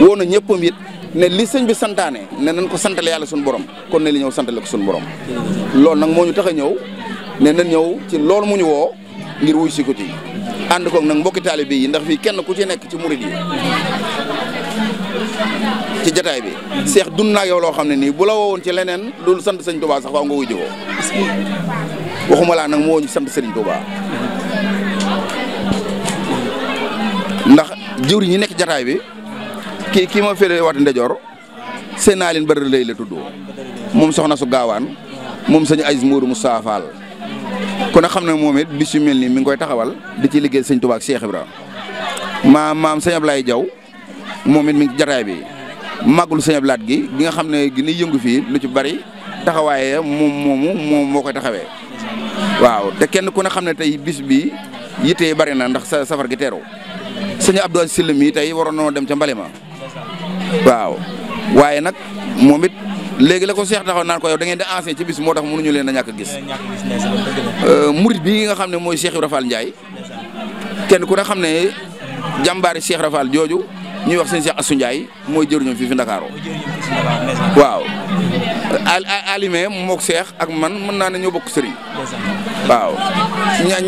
woo na ñëppam it ne li sëñ bi santaane ne nañ ko santale yàlla suñu borom kon ne li ñëw santale ko suñu borom loolu nag moo ñu tax a ñëw ne nañ ñëw ci loolu mu ñu woo ngir wuy si ko ci ànd koog nag mbokki taalibe yi ndax fii kenn ku ci nekk ci murid yi ci jataay bi seex dund naa yow loo xam ne nii bu la woowoon ci leneen loolu sant sëñ Touba sax faaw nga wuy jëwoo waxuma laa nag mu woo ñu sant sëriñ Touba ndax jëwriñ ñi nekk jataay bi kii ma féere waati ndejoor seen naa leen bëri lay la tudd moom soxna su gaawaan moom sëñ Aziz Mourou Moussa Fall kon nag xam ne moom it bis yu mel nii mi ngi koy taxawal di ci liggéey sëñ Touba ak Cheikh Ibra maam sëñ Ablaye Diaw moom it mi ngi ci jataay bi màggul sëñ Ablaat gi nga xam ne gi ni yëngu fii lu ci bari taxawaaye moom moo koy taxawee waaw te kenn ku ne xam ne tey bis bi yitte bari na ndax safar gi teeru sëñ Abdou Aziz Sylla mi tey waroon noo dem ca Mbalima waaw waaye nag moom it léegi la ko Cheikh taxaw naan ko yow da ngeen di ancien ci bis moo tax mënuñu leen a ñàkk a gis murit bi nga xam ne mooy Cheikh Ibra Fall Ndiaye kenn ku ne xam ne jàmbaari Cheikh Ibra Fall jooju ñuy wax sëñ Cheikh Assou Ndiaye mooy jëruñu fii fi Ndakaaru waaw alime mook Cheikh ak man mën naa ne ñoo bokk sëriñ waaw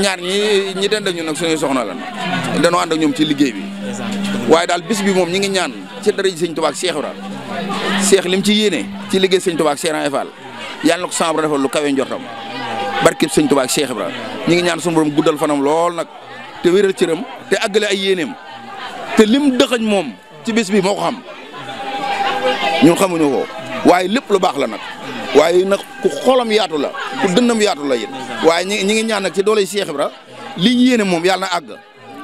ñaar ñi dend ak ñun nag suñuy soxna lan dañoo ànd ak ñoom ci liggéey bi waaye daal bis bi moom ñi ngi ñaan ci dara ji sëñ Touba ak Cheikh Ibra Cheikh lim ci yéene ci liggéey sëñ Touba ak Cheikh Ibra Fall yàlla na ko sama borom defal lu kawe njortam barkeb sëñ Touba ak Cheikh Ibra ñi ngi ñaan suñu borom guddal fanam lool nag te wéral cëram te àggale ay yéeneem te lim dëxañ moom ci bis bi moo ko xam ñun xamuñu ko waaye lépp lu baax la nag waaye nag ku xolam yaatu la ku dënnam yaatu la it waaye ñi ngi ñaan nag ci doole Cheikh Ibra li ñu yéene moom yàlla na àgg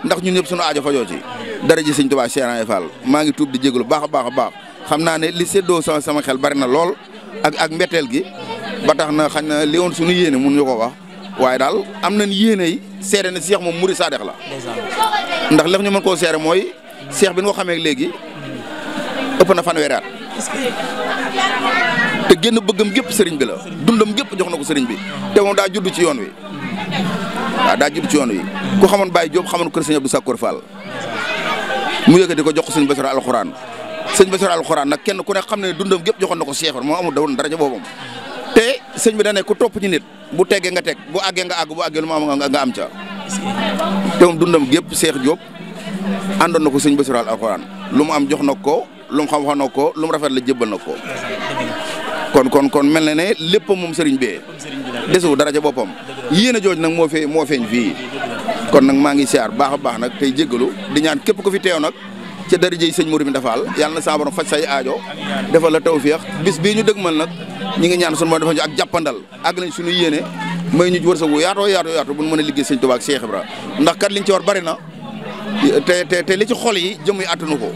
ndax ñun ñëpp suñu aajo fajoo ci dara ji sëñ Touba Cheikh Ibra Fall maa ngi tuub di jégalu baax a baax a baax xam naa ne li séddoo sama xel bari na lool ak mbetteel gi ba tax na xañ na li woon suñu yéene mun ñu ko wax waaye daal am nañ yéene yi seere ne Cheikh moom murid saadex la ndax lex ñu mën koo seere mooy Cheikh bi nga ko xamee léegi ëpp na fanweeri at te génn bëggam gépp sëriñ bi la dundam gépp jox na ko sëriñ bi te moom daa judd ci yoon wi waaw daa judd ci yoon wi ku xamoon Baye Diop xamoon kër sëñ Abdou Sakkour Fall mu yëkkati ko jox ko sëñ Bassirou alxuraan sëñ Bassirou alxuraan nag kenn ku ne xam ne dundam gépp joxoon na ko Cheikh moo amul dawoon dara ca boobam te sëñ bi da ne ku topp ci nit bu teggee nga teg bu àggee nga àgg bu àggee lu mu am nga am ca te moom dundam gépp Cheikh Diop àndoon na ko sëñ Bassirou alxuraan lu mu am jox na ko lu mu xam wax na ko lu mu rafet la jébbal na ko kon mel na ne lépp moom sëriñ bee desu dara ca boppam yéen a jooj nag moo feeñ fii kon nag maa ngi siyaar baax a baax nag tey jéggalu di ñaan képp ko fi teew nag ca darajey sëñ Mourou Binta Fall yàlla na sa borom faj say aajo defal la tawfeex bis bii ñu dëgmal nag ñi ngi ñaan sunu borom defal ñu ak jàppandal àgg nañ suñu yéene may ñu wërsëgu yaatoo bu ñu mën a liggéey sëñ Touba ak Cheikh Ibra ndax kat liñ ci war bari na te li ci xol yi jëm yi attanu ko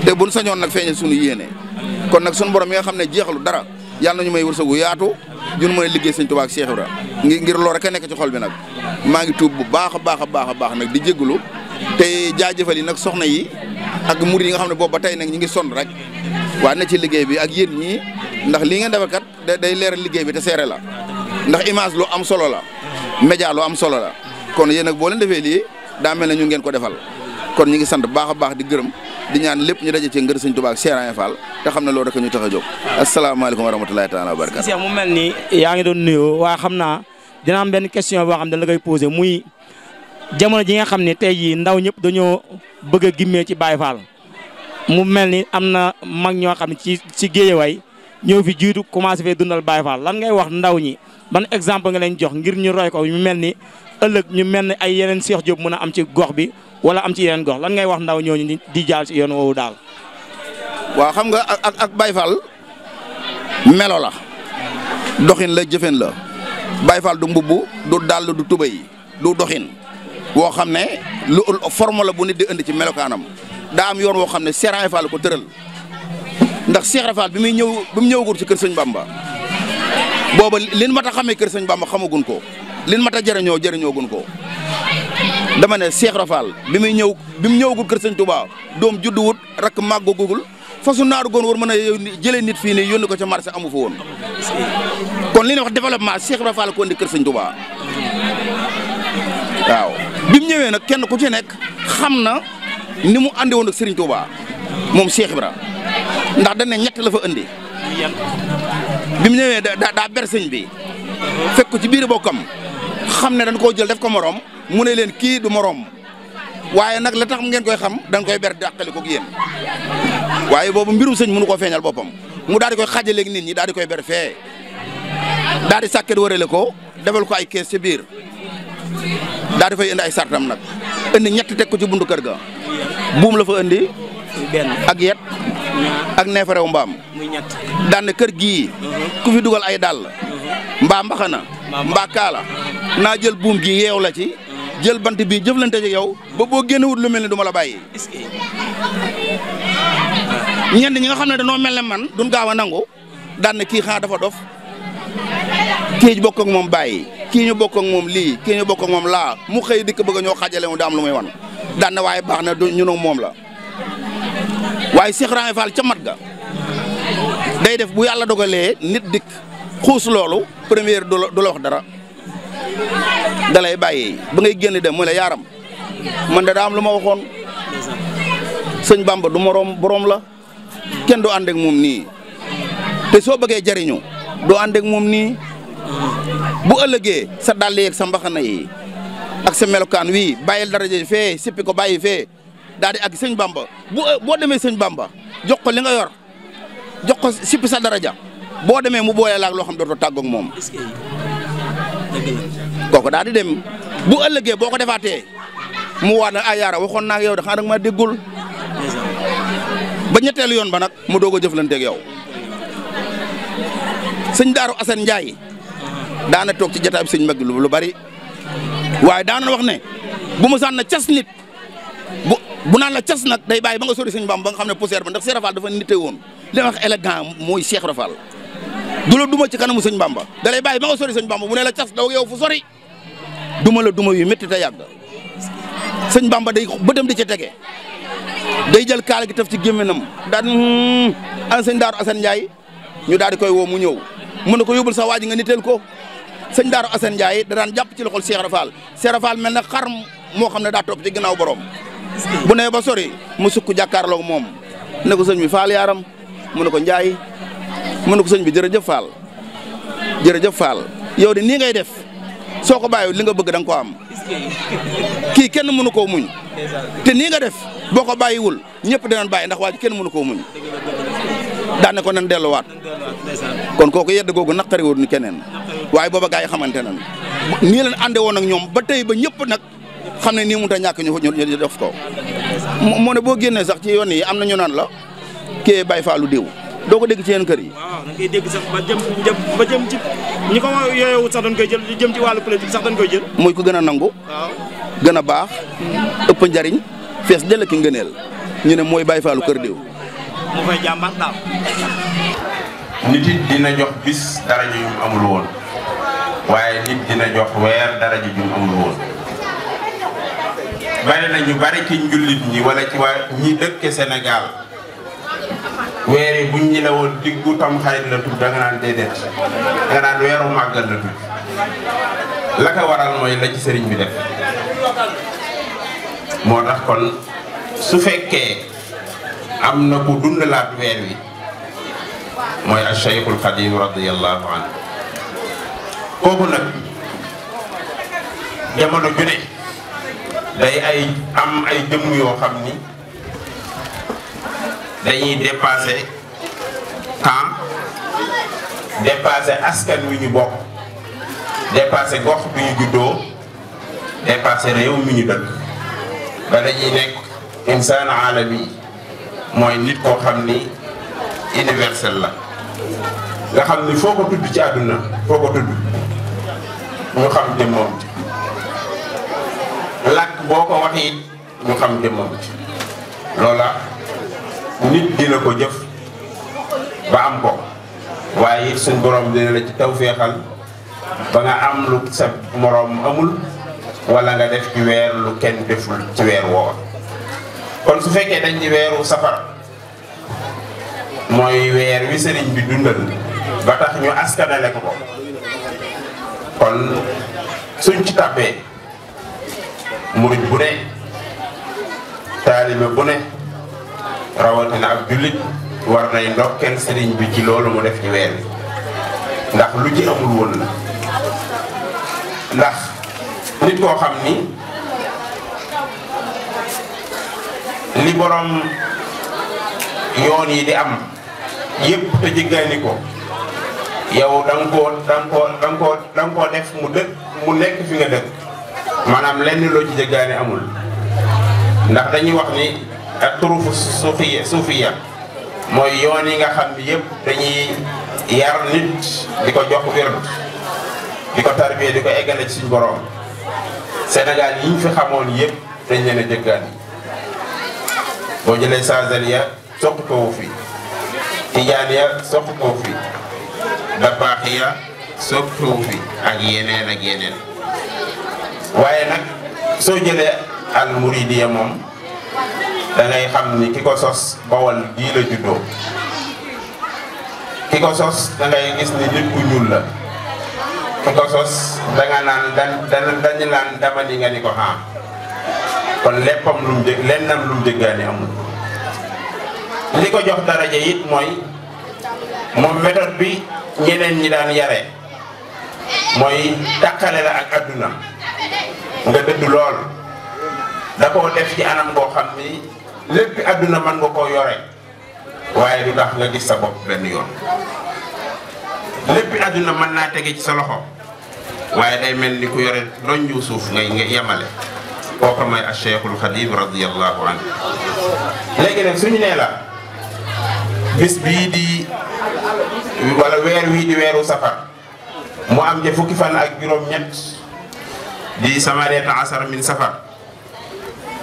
te buñ sañoon nag feeñal suñu yéene kon nag sunu borom mi nga xam ne jeexalu dara yàlla nañu may wërsëgu yaatu jun mën a liggéey sëñ Touba ak Cheikh Ibra ngir loolu rek a nekk ci xol bi nag maa ngi tuub bu baax a baax nag di jégalu te jaajëfal yi nag soxna yi ak murid yi nga xam ne boobu ba tey nag ñi ngi sonn rek waa na ci liggéey bi ak yéen ñii ndax lii ngeen defal kat day leeral liggéey bi te seere la ndax image lu am solo la média lu am solo la kon yéen nag boo leen defee lii daa mel ne ñu ngeen ko defal kon ñi ngi sant baax a baax di gërëm di ñaan lépp ñu daje ci ngër sëñ Touba ak Cheikh Ibra Fall te xam ne loolu rek ñu tax a jóg asalaamaaleykum wa rahmatulahi taala wa barakatu Cheikh mu mel ni yaa ngi doon nuyoo waaye xam naa dina am benn question boo xam ne la koy posé muy jamono ji nga xam ne tey jii ndaw ñëpp dañoo bëgg a gimmee ci Baye Fall mu mel ni am na mag ñoo xam ne ci Géejawaay ñëw fi jiitu commencé fee dundal Baye Fall lan ngay wax ndaw ñi ban exemple nga leen jox ngir ñu roy ko ñu mel ni ëllëg ñu mel ni ay yeneen Cheikh Diop mën a am ci gox bi wala am ci yeneen gox lan ngay wax ndaw ñooñu di jaal ci yoon woowu daal. waaw xam nga ak Baye Fall melo la doxin la jëfen la Baye Fall du mbubb du dàll du tubay du doxin woo xam ne lu forme la bu nit di indi ci melokaanam daa am yoon woo xam ne Cheikh Ibra Fall ko tëral ndax Cheikh Ibra Fall bi mu ñëwagul ci kër sëñ Bamba booba lin mat a xamee kër sëñ Bamba xamagun ko lin mat a jëriñoogun ko dama ne Cheikh Ibra Fall bi mu ñëwagul kër sëñ Touba doom judduwut rakk màggagul fasu naaru goon war mën a jëlee nit fii nii yónni ko ca marché amu fa woon kon li ñuy wax développement Cheikh Ibra Fall ko indi kër sëñ Touba waaw bi mu ñëwee nag kenn ku ci nekk xam na ni mu àndi woon ak Serigne Touba moom Cheikh Ibra ndax dañ ne ñett la fa indi bi mu ñëwee daa ber sëñ bi fekk ko ci biir bokkam xam ne dañ koo jël def ko morom mu ne leen kii du morom waaye nag la tax ngeen koy xam dañ koy ber dàqali ko ak yéen waaye boobu mbirum sëñ mënu koo feeñal boppam mu daal di koy xaajaleeg nit ñi daal di koy ber fee daal di sàkket wërale ko defal ko ay kees ci biir daal di fay indi ay sartam nag indi ñett teg ko ci buntu kër ga buum la fa indi ak yet ak neefarew mbaam daan ne kër gii ku fi dugal ay dàll mbaa mbaxana mbaa kaala naa jël buum gi yeew la ci jël bant bi jëflante ci yow ba boo génnewut lu mel ni du ma la bàyyi ñenn ñi nga xam ne dañoo mel ne man duñ gaaw a nangu daan ne kii xanaa dafa dof kii ñu bokk ak moom bàyyi kii ñu bokk ak moom lii kii ñu bokk ak moom laa mu xëy dikk bëgg ñoo xaajale mu da am lu muy wan daan ne waaye baax na ñu ne moom la waaye Cheikh Ibrahima Fall ca mat ga day def bu yàlla dogalee nit dikk xuus loolu première du la wax dara da lay bàyyi ba ngay génn dem mu la yaaram man da daa am lu ma waxoon sëñ Bamba du moroom borom la kenn doo ànd ak moom nii te soo bëggee jariñu doo ànd ak moom nii bu ëllëgee sa dàll yeeg sa mbaxana yi ak sa melokaan wii bàyyil daraja fee sippi ko bàyyi fee daal di ak sëñ Bamba boo demee sëñ Bamba jox ko li nga yor jox ko sippi sa daraja boo demee mu boole laag loo xam dootoo tàggoog moom kooku daal di dem bu ëllëgee boo ko defaatee mu waat na ay yaara waxoon naa ak yow de xanaa danga ma déggul ba ñetteelu yoon ba nag mu doog a jëflanteeg yow sëñ Daaru Assane Ndiaye daana toog ci jotaay bi sëñ mag lu bari waaye daana wax ne bu mu sànn na cas nit bu naan la cas nag day bàyyi ba nga sori sëñ Bamba ba nga xam ne poussière ba ndax Cheikh Rafal dafa nite woon li wax élégant mooy Cheikh Rafal du la duma ci kanamu sëñ Bamba da lay bàyyi ba nga sori sëñ Bamba bu ne la cas daw yow fu sori duma la duma yu métti te yàgg sëñ Bamba day bëtam di ci tege day jël kaala gi taf ci gémminam daan an sëñ Daaru Assane Ndiaye ñu daal di koy woo mu ñëw mën na ko yóbbul sa waa ji nga niteel ko sëñ Daaru Assane Ndiaye da daan jàpp ci loxol Cheikh Rafal Cheikh Rafal mel na xar moo xam ne daa topp ci ginnaaw borom bu nee ba sori mu sukk jàkkaarloog moom ne ko sëñ bi Fall yaaram mu ne ko Ndiaye mu ne ko sëñ bi jërëjëf Fall jërëjëf Fall yow de nii ngay def soo ko bàyyi li nga bëgg da nga ko am kii kenn mënu koo muñ te nii nga def boo ko bàyyiwul ñëpp dinañ bàyyi ndax waa ji kenn mënu koo muñ daane ko nan delluwaat kon kooku yedd googu naqariwul ni keneen waaye booba gaa yi xamante nan nii leen ànde woon ak ñoom ba tey ba ñëpp nag xam ne nii mënut a ñàkk ñu def ko moo ne boo génnee sax ci yoon yi am na ñu naan la kii Baye Fallou diw doo ko dégg ci yenn kër yi. waaw da ngay dégg sax ba jëm ci ñi ko yooyowut sax dañ koy jël jëm ci wàllu politique sax dañ koy jël. muy ko gën a nangu. waaw gën a baax. ëpp njariñ fees dell ki ngëneel ñu ne mooy Baye Fallou kër diw. mu fay jàmbaar daal. nit it dina jox bis daraja yu mu amul woon waaye nit dina jox weer daraja yu mu amul woon. bari na ñu bari ci njullit ñi wala ci waa ñi dëkke Sénégal weer yi buñ ñi la woon diggu tam xarit la tudd da nga naan déedéet da nga naan weeru màggal la tudd la ko waral mooy la ci sëriñ bi def moo tax kon su fekkee am na ku dundalaat weer wi mooy al Cheikhul Xadim radiyallahu anhu kooku nag jamono ju ne day am ay jëmm yoo xam ni dañuy dépasser temps dépasser askan wi ñu bokk dépasser gox bi ñu juddoo dépasser réew mi ñu dëkk ba dañuy nekk insaan alami mooy nit koo xam ni universel la nga xam ni foo ko tudd ci àdduna foo ko tudd ñu xam jëmmam ci làkk boo ko wax it ñu xam jëmmam ci loola nit dina ko jëf ba am ko waaye it suñ borom dina la ci tawféexal ba nga am lu sa moroom amul wala nga def ci weer lu kenn deful ci weer woowa kon su fekkee dañ di weeru safar mooy weer wi sëriñ bi dundal ba tax ñu askanale ko kon suñ ci tàbbee murid bu ne te taalibe bu ne rawatina ab jullit war nay ndokkeel sëriñ bi ci loolu mu def ci weer wi ndax lu ci amul woon la ndax nit koo xam ni li borom yoon yi di am yëpp te jéggaani ko yow da nga koo def mu nekk fi nga dëkk maanaam lenn loo ci jéggaani amul ndax dañuy wax ni ak turufu suufiya mooy yoon yi nga xam ni yëpp dañuy yar nit di ko jox wird di ko tarbiya di ko eggale ci suñu borom Sénégal yi ñu fi xamoon yëpp dañ leen a jéggaani boo jëlee Saazaliya soq ko fi Tijaaniya soq ko fi Dabaaxiya soq ko fi ak yeneen ak yeneen waaye nag soo jëlee al muridiya moom da ngay xam ni ki ko sos Bawol gii la juddoo ki ko sos da ngay gis ni nit ku ñuul la ki ko sos da nga naan dañu naan dama ni nga ni ko xam kon léppam lu mu jég lennam lu mu jéggaani amul li ko jox daraja it mooy moom méthode bi ñeneen ñi daan yare mooy tàqale la ak adduna nga dëddu lool da koo def ci anam goo xam ni lépp adduna mën nga koo yore waaye du tax nga gis sa bopp benn yoon lépp adduna mën naa tege ci sa loxo waaye day mel ni ku yore donju suuf ngay yemale kooku mooy al Cheikhul Xadim radiyallahu anhu léegi nag suñu nee la bis bii di wala weer wii di weeru safar mu am ja fukki fan ak juróom-ñett di samaniyata asar min safar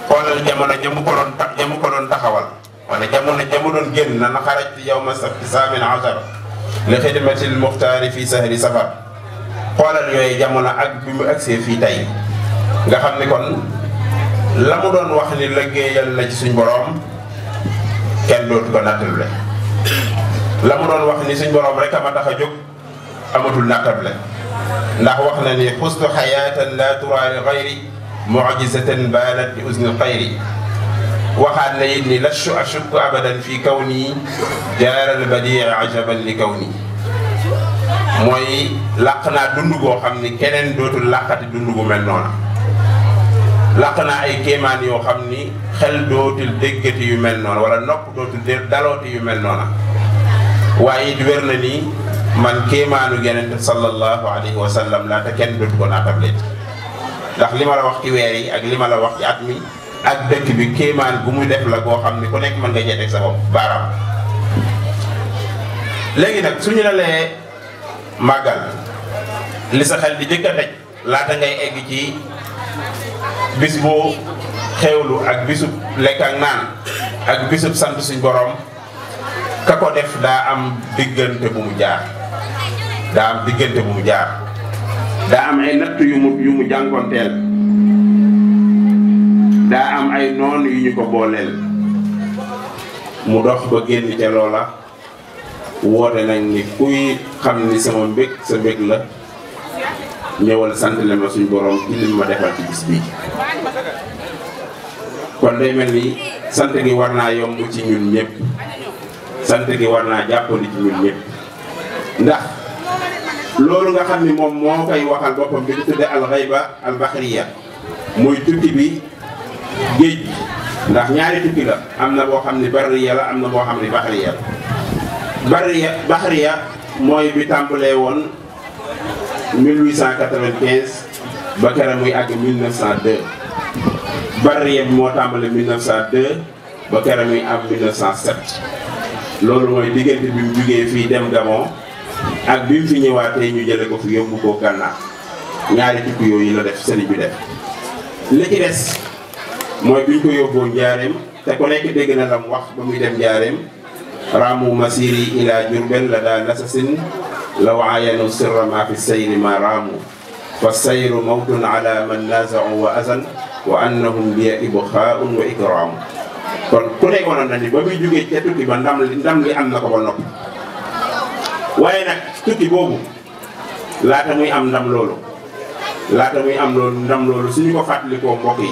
xoolal jamono jamu ko doon taxawal wala jamono jamu doon génn na xarajtu yawma sabti samin asar li xidmatil muxtaari fi sahri safar xoolal yooyu jamono ak bi mu agsee fii tey nga xam ni kon la mu doon wax ni liggéeyal na ci suñ borom kenn dootu ko nattable la mu doon wax ni suñ borom rek a ma tax a jóg amatul nattable ndax wax na ni xustu xayaatan la tura li xayri mucjizatan baanat li usni xayri waxaat na it ni lastu ashukku abadan fi kawni jaaral badii ajaban li kawni mooy làq naa dund goo xam ni keneen dootul làqati dund gu mel noona làq naa ay kéemaan yoo xam ni xel dootul déggati yu mel noona wala nopp dootul dalooti yu mel noona waaye it wér na ni man kéemaanu Yonent sallallahu alayhi wa sallam laa te kenn dootu ko naatable ndax li ma la wax ci weer yi ak li ma la wax ci at mi ak dëkk bi kéemaan bu muy def la goo xam ni ku nekk mën nga cee teg sa bopp baaraam léegi nag suñu la lee màggal li sa xel di jëkk a daj laata ngay egg ci bis boo xewlu ak bisub lekk ak naan ak bisub sant suñ borom ka ko def daa am diggante bu mu jaar daa am ay natt yu mu jànkonteel daa am ay noon yu ñu ko booleel mu dox ba génn ca loola woote nañ ni kuy xam ni sama mbég sa mbég la ñëwal sant le ma suñ borom ci lim ma defal ci bis bii kon day mel ni sant gi war naa yomb ci ñun ñëpp sant gi war naa jàppandi ci ñun ñëpp ndax loolu nga xam ni moom moo koy waxal boppam bi ñu tudde al-ghayba al-bahriya muy tukki bi géej gi ndax ñaari tukki la am na boo xam ni barriya la am na boo xam ni bahriya la bahriya mooy bi tàmbalee woon 1895 ba keroog muy àgg 1902 barriya bi moo tàmbalee 1902 ba keroog muy am 1907 loolu mooy diggante bi mu jugee fii dem Gabon ak bi mu fi ñëwaatee ñu jële ko fi yóbbu ko Gànnaar ñaari tukki yooyu la def sëriñ bi def li ci des mooy bi ñu ko yóbboo Njaareem te ku nekk dégg na lam wax ba muy dem Njaareem raamu masiri ila Jurbel la daa nasasin law ayanu sirra ma fi sayri ma raamu fa sayru mawtun ala man nazau wa azan wa annahum liya ibxaaun wa ikraamu kon ku nekk woon na ni ba muy jógee ca tukki ba ndam li am na ko ba noppi waaye nag tukki boobu laata muy am ndam loolu suñu ko fàttalikoo mbokk yi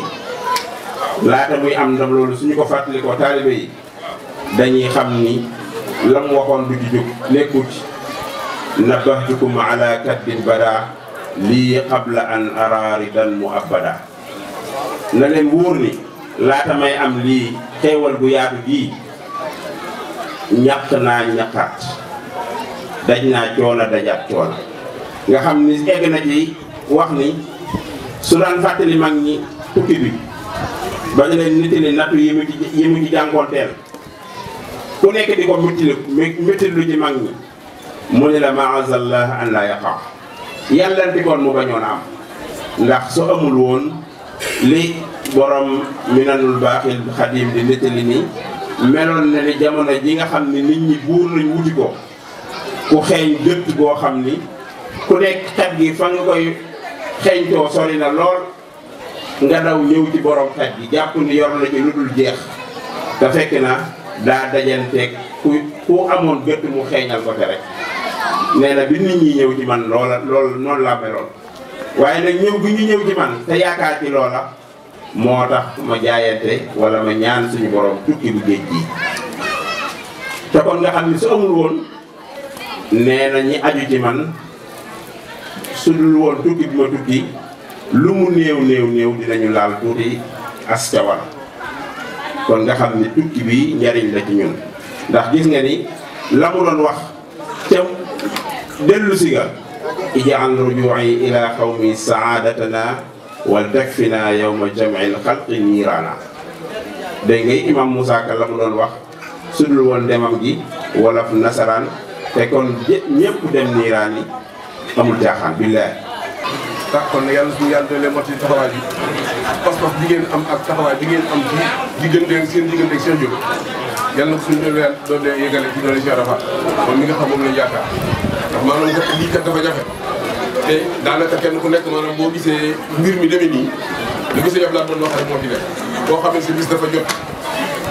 laata muy am ndam loolu suñu ko fàttali ko taalibe yi dañuy xam ni la mu waxoon du ci jóg nekkut nabahtukum ala kaddin bada lii qabla an araaridan mu abada na leen wóor ni laata may am lii xeewal bu yaatu gii ñàkk naa ñàkkaat daj naa coono dajaat coono nga xam ni egg na ci wax ni su daan fàttali mag ñi tukki bi ba ñu leen nit li nattu yi mu ci jàngoonteel ku nekk di ko méttilu ci mag ñi mu ne la maazallah an la yaqa yàlla dikoon mu bañoon am ndax su amul woon li borom minanul baaxil xadim di nettali ni meloon na ni jamono ji nga xam ni nit ñi buur nañ wuti ko ku xeeñ gëtt boo xam ni ku nekk xet gi fa nga koy xeeñtoo sori na lool nga daw ñëw ci borom xet gi jàpp ni yor na ci lu dul jeex te fekk na daa dajanteeg ku amoon gëtt mu xeeñal ko te rek nee na bi nit ñi ñëw ci man loola noonu laa meloon waaye nag ñëw gi ñu ñëw ci man te yaakaar ci loola moo tax ma jaayante wala ma ñaan suñu borom tukki bu géej gi te kon nga xam ni su amul woon nee na ñi aju ci man su dul woon tukki bi ma tukki lu mu néew dinañu laal tuuti ascawal kon nga xam ni tukki bi njariñ la ci ñun ndax gis nga ni la mu doon wax ca dellu si ga ij'al ruju'i ila qawmi sa'adatana wal takfina yawma jam'il xalqi niirana dégg ngay imam Moussa Ka la mu doon wax su dul woon demam gi wolof nasaraan te kon ñëpp dem niiraan yi amul jaaxaan billaahi kon yàlla suñu yàlla doole mot ci taxawaay bi pas-pas bi ngeen am ak taxawaay bi ngeen am ci diggante seen Cheikh Diop yàlla na ko suñu doole yegale ci doole Cheikh Rafa moom mi nga xam moom lañu yaakaar ndax maanaam kat lii kat dafa jafe te daanaka kenn ku nekk maanaam boo gisee mbir mi demee nii li ko sëñ Abdoulaye doon wax rek moo ci def boo xam ne si bis dafa jot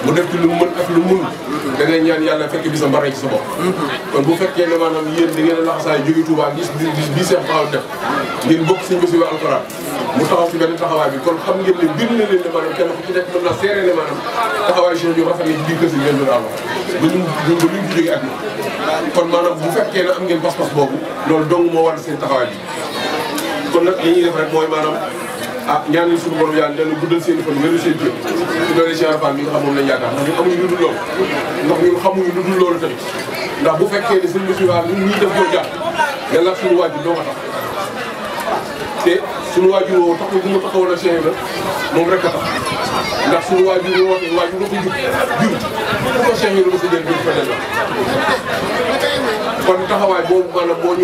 mu def ci lu mën ak lu mun da ngay ñaan yàlla fekk bisa mbar ci sa bopp kon bu fekkee ne maanaam yéen da ngeen a laxasaay jóge Touba gis bii Seex taxaw def ngeen bokk sëñ Bassirou alxuraan mu taxaw ci benn taxawaay bi kon xam ngeen ne bir na leen ne maanaam kenn ku ci nekk mën naa seere ne maanaam taxawaay Cheikh Diop rafet na ci biir kër si ngeen doon am ba ñu ci jóge ak kon maanaam bu fekkee ne am ngeen pas-pas boobu loolu dong moo war seen taxawaay bi kon nag li ñuy def rek mooy maanaam ñaanal suñu borom yàlla dana guddal seen i fan wéru seen jëm ci doole Cheikh Fall mi nga xam moom lañ yaakaar ndax ñun amuñu lu dul loolu ndax ñun xamuñu lu dul loolu tamit ndax bu fekkee ne sëñ Bassirou ñun ñii def koo jàpp yàlla ak suñu waajur doo ko tax te suñu waajur woo tax bu ma taxawoon ak Cheikh la moom rek a tax ndax suñu waajur woo wax waajur nga ko jur bu ko Cheikh la ba sa jël fa del kon taxawaay boobu maanaam moo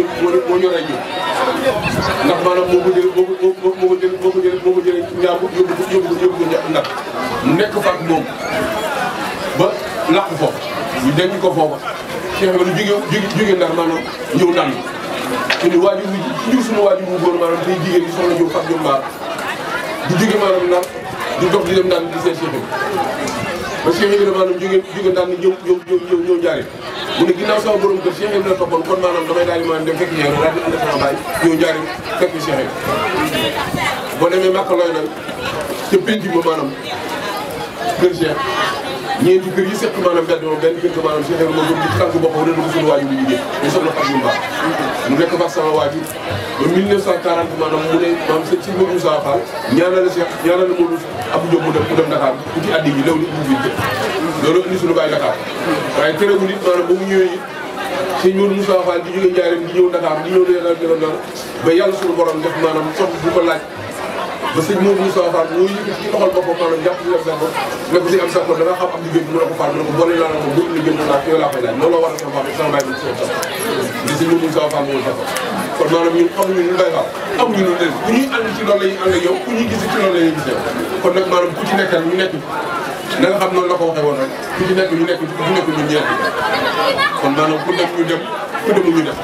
ñu rey ñu ndax maanaam moo ko jëlee njaabu yóbbu ko ndax mu nekk fa ak moom ba làqu foofu ñu denc ko foofa Cheikh ba lu jóge Ndar maanaam ñëw Ndar suñu waajur jur suñu waajur bu góor maanaam tey jigéen ñi soxla ñëw fat ñoom mbaar du jóge maanaam Ndar di dox di dem Ndar di seen Cheikh ba Cheikh bi maanaam jóge Ndar ni ñëw jaare mu ne ginnaaw sama borom kër Cheikh Ibrahima toppoon kon maanaam damay daal di maanaam dem fekk Cheikh daal di ànd ak sama baay ñëw jaare fekk Cheikh boo demee Makka looy nag ca penc ma maanaam kër Cheikh ñeenti kër yi seq maanaam mbedd moom benn kër ga maanaam Cheikh Ibrahima moom ci tànk boppam rek ko suñu waajur bu jigéen ñu soxla fat yu baax mu nekk fa sama waajur ba 1940 maanaam mu ne maanaam sëñ si Modou Moussa Fall ñaanal Cheikh ñaanal Modou Abdou Diop mu dem Dakar ku ci addi yi law li ubbi loolu indi suñu baay Dakar waaye terewul it maanaam ba mu ñëwee it sëñ Modou Moussa Fall di jóge Njaaréem di ñëw Dakar di ñëw Dakar ba yàlla suñu borom def maanaam sotti bu ko laaj ba sëñ Modou Moussa Fall moo yëkkati ci loxol boppam maanaam jàpp si am sa bopp ne ko si am sa bopp da nga xam am liggéey bi mu ne ko Fall mu ne ko boole laa la ko bu liggéey bi laa yow laa koy laaj loolu la war a sama baax sama baay bi si sa di sëñ Modou Moussa Fall moo tax kon maanaam ñun xamuñu ñu Baye Fall amuñu lu leen ku ñuy ànd ci loolu la ñuy ànd ak yow ku ñuy gis ci loolu la ñuy gis yow kon nag maanaam ku ci nekkal ñu nekk na nga xam noonu la ko waxee woon rek ku ci nekk ñu nekk ku nekk ñun ñeent kon maanaam ku dem ñu dem ku demul ñu def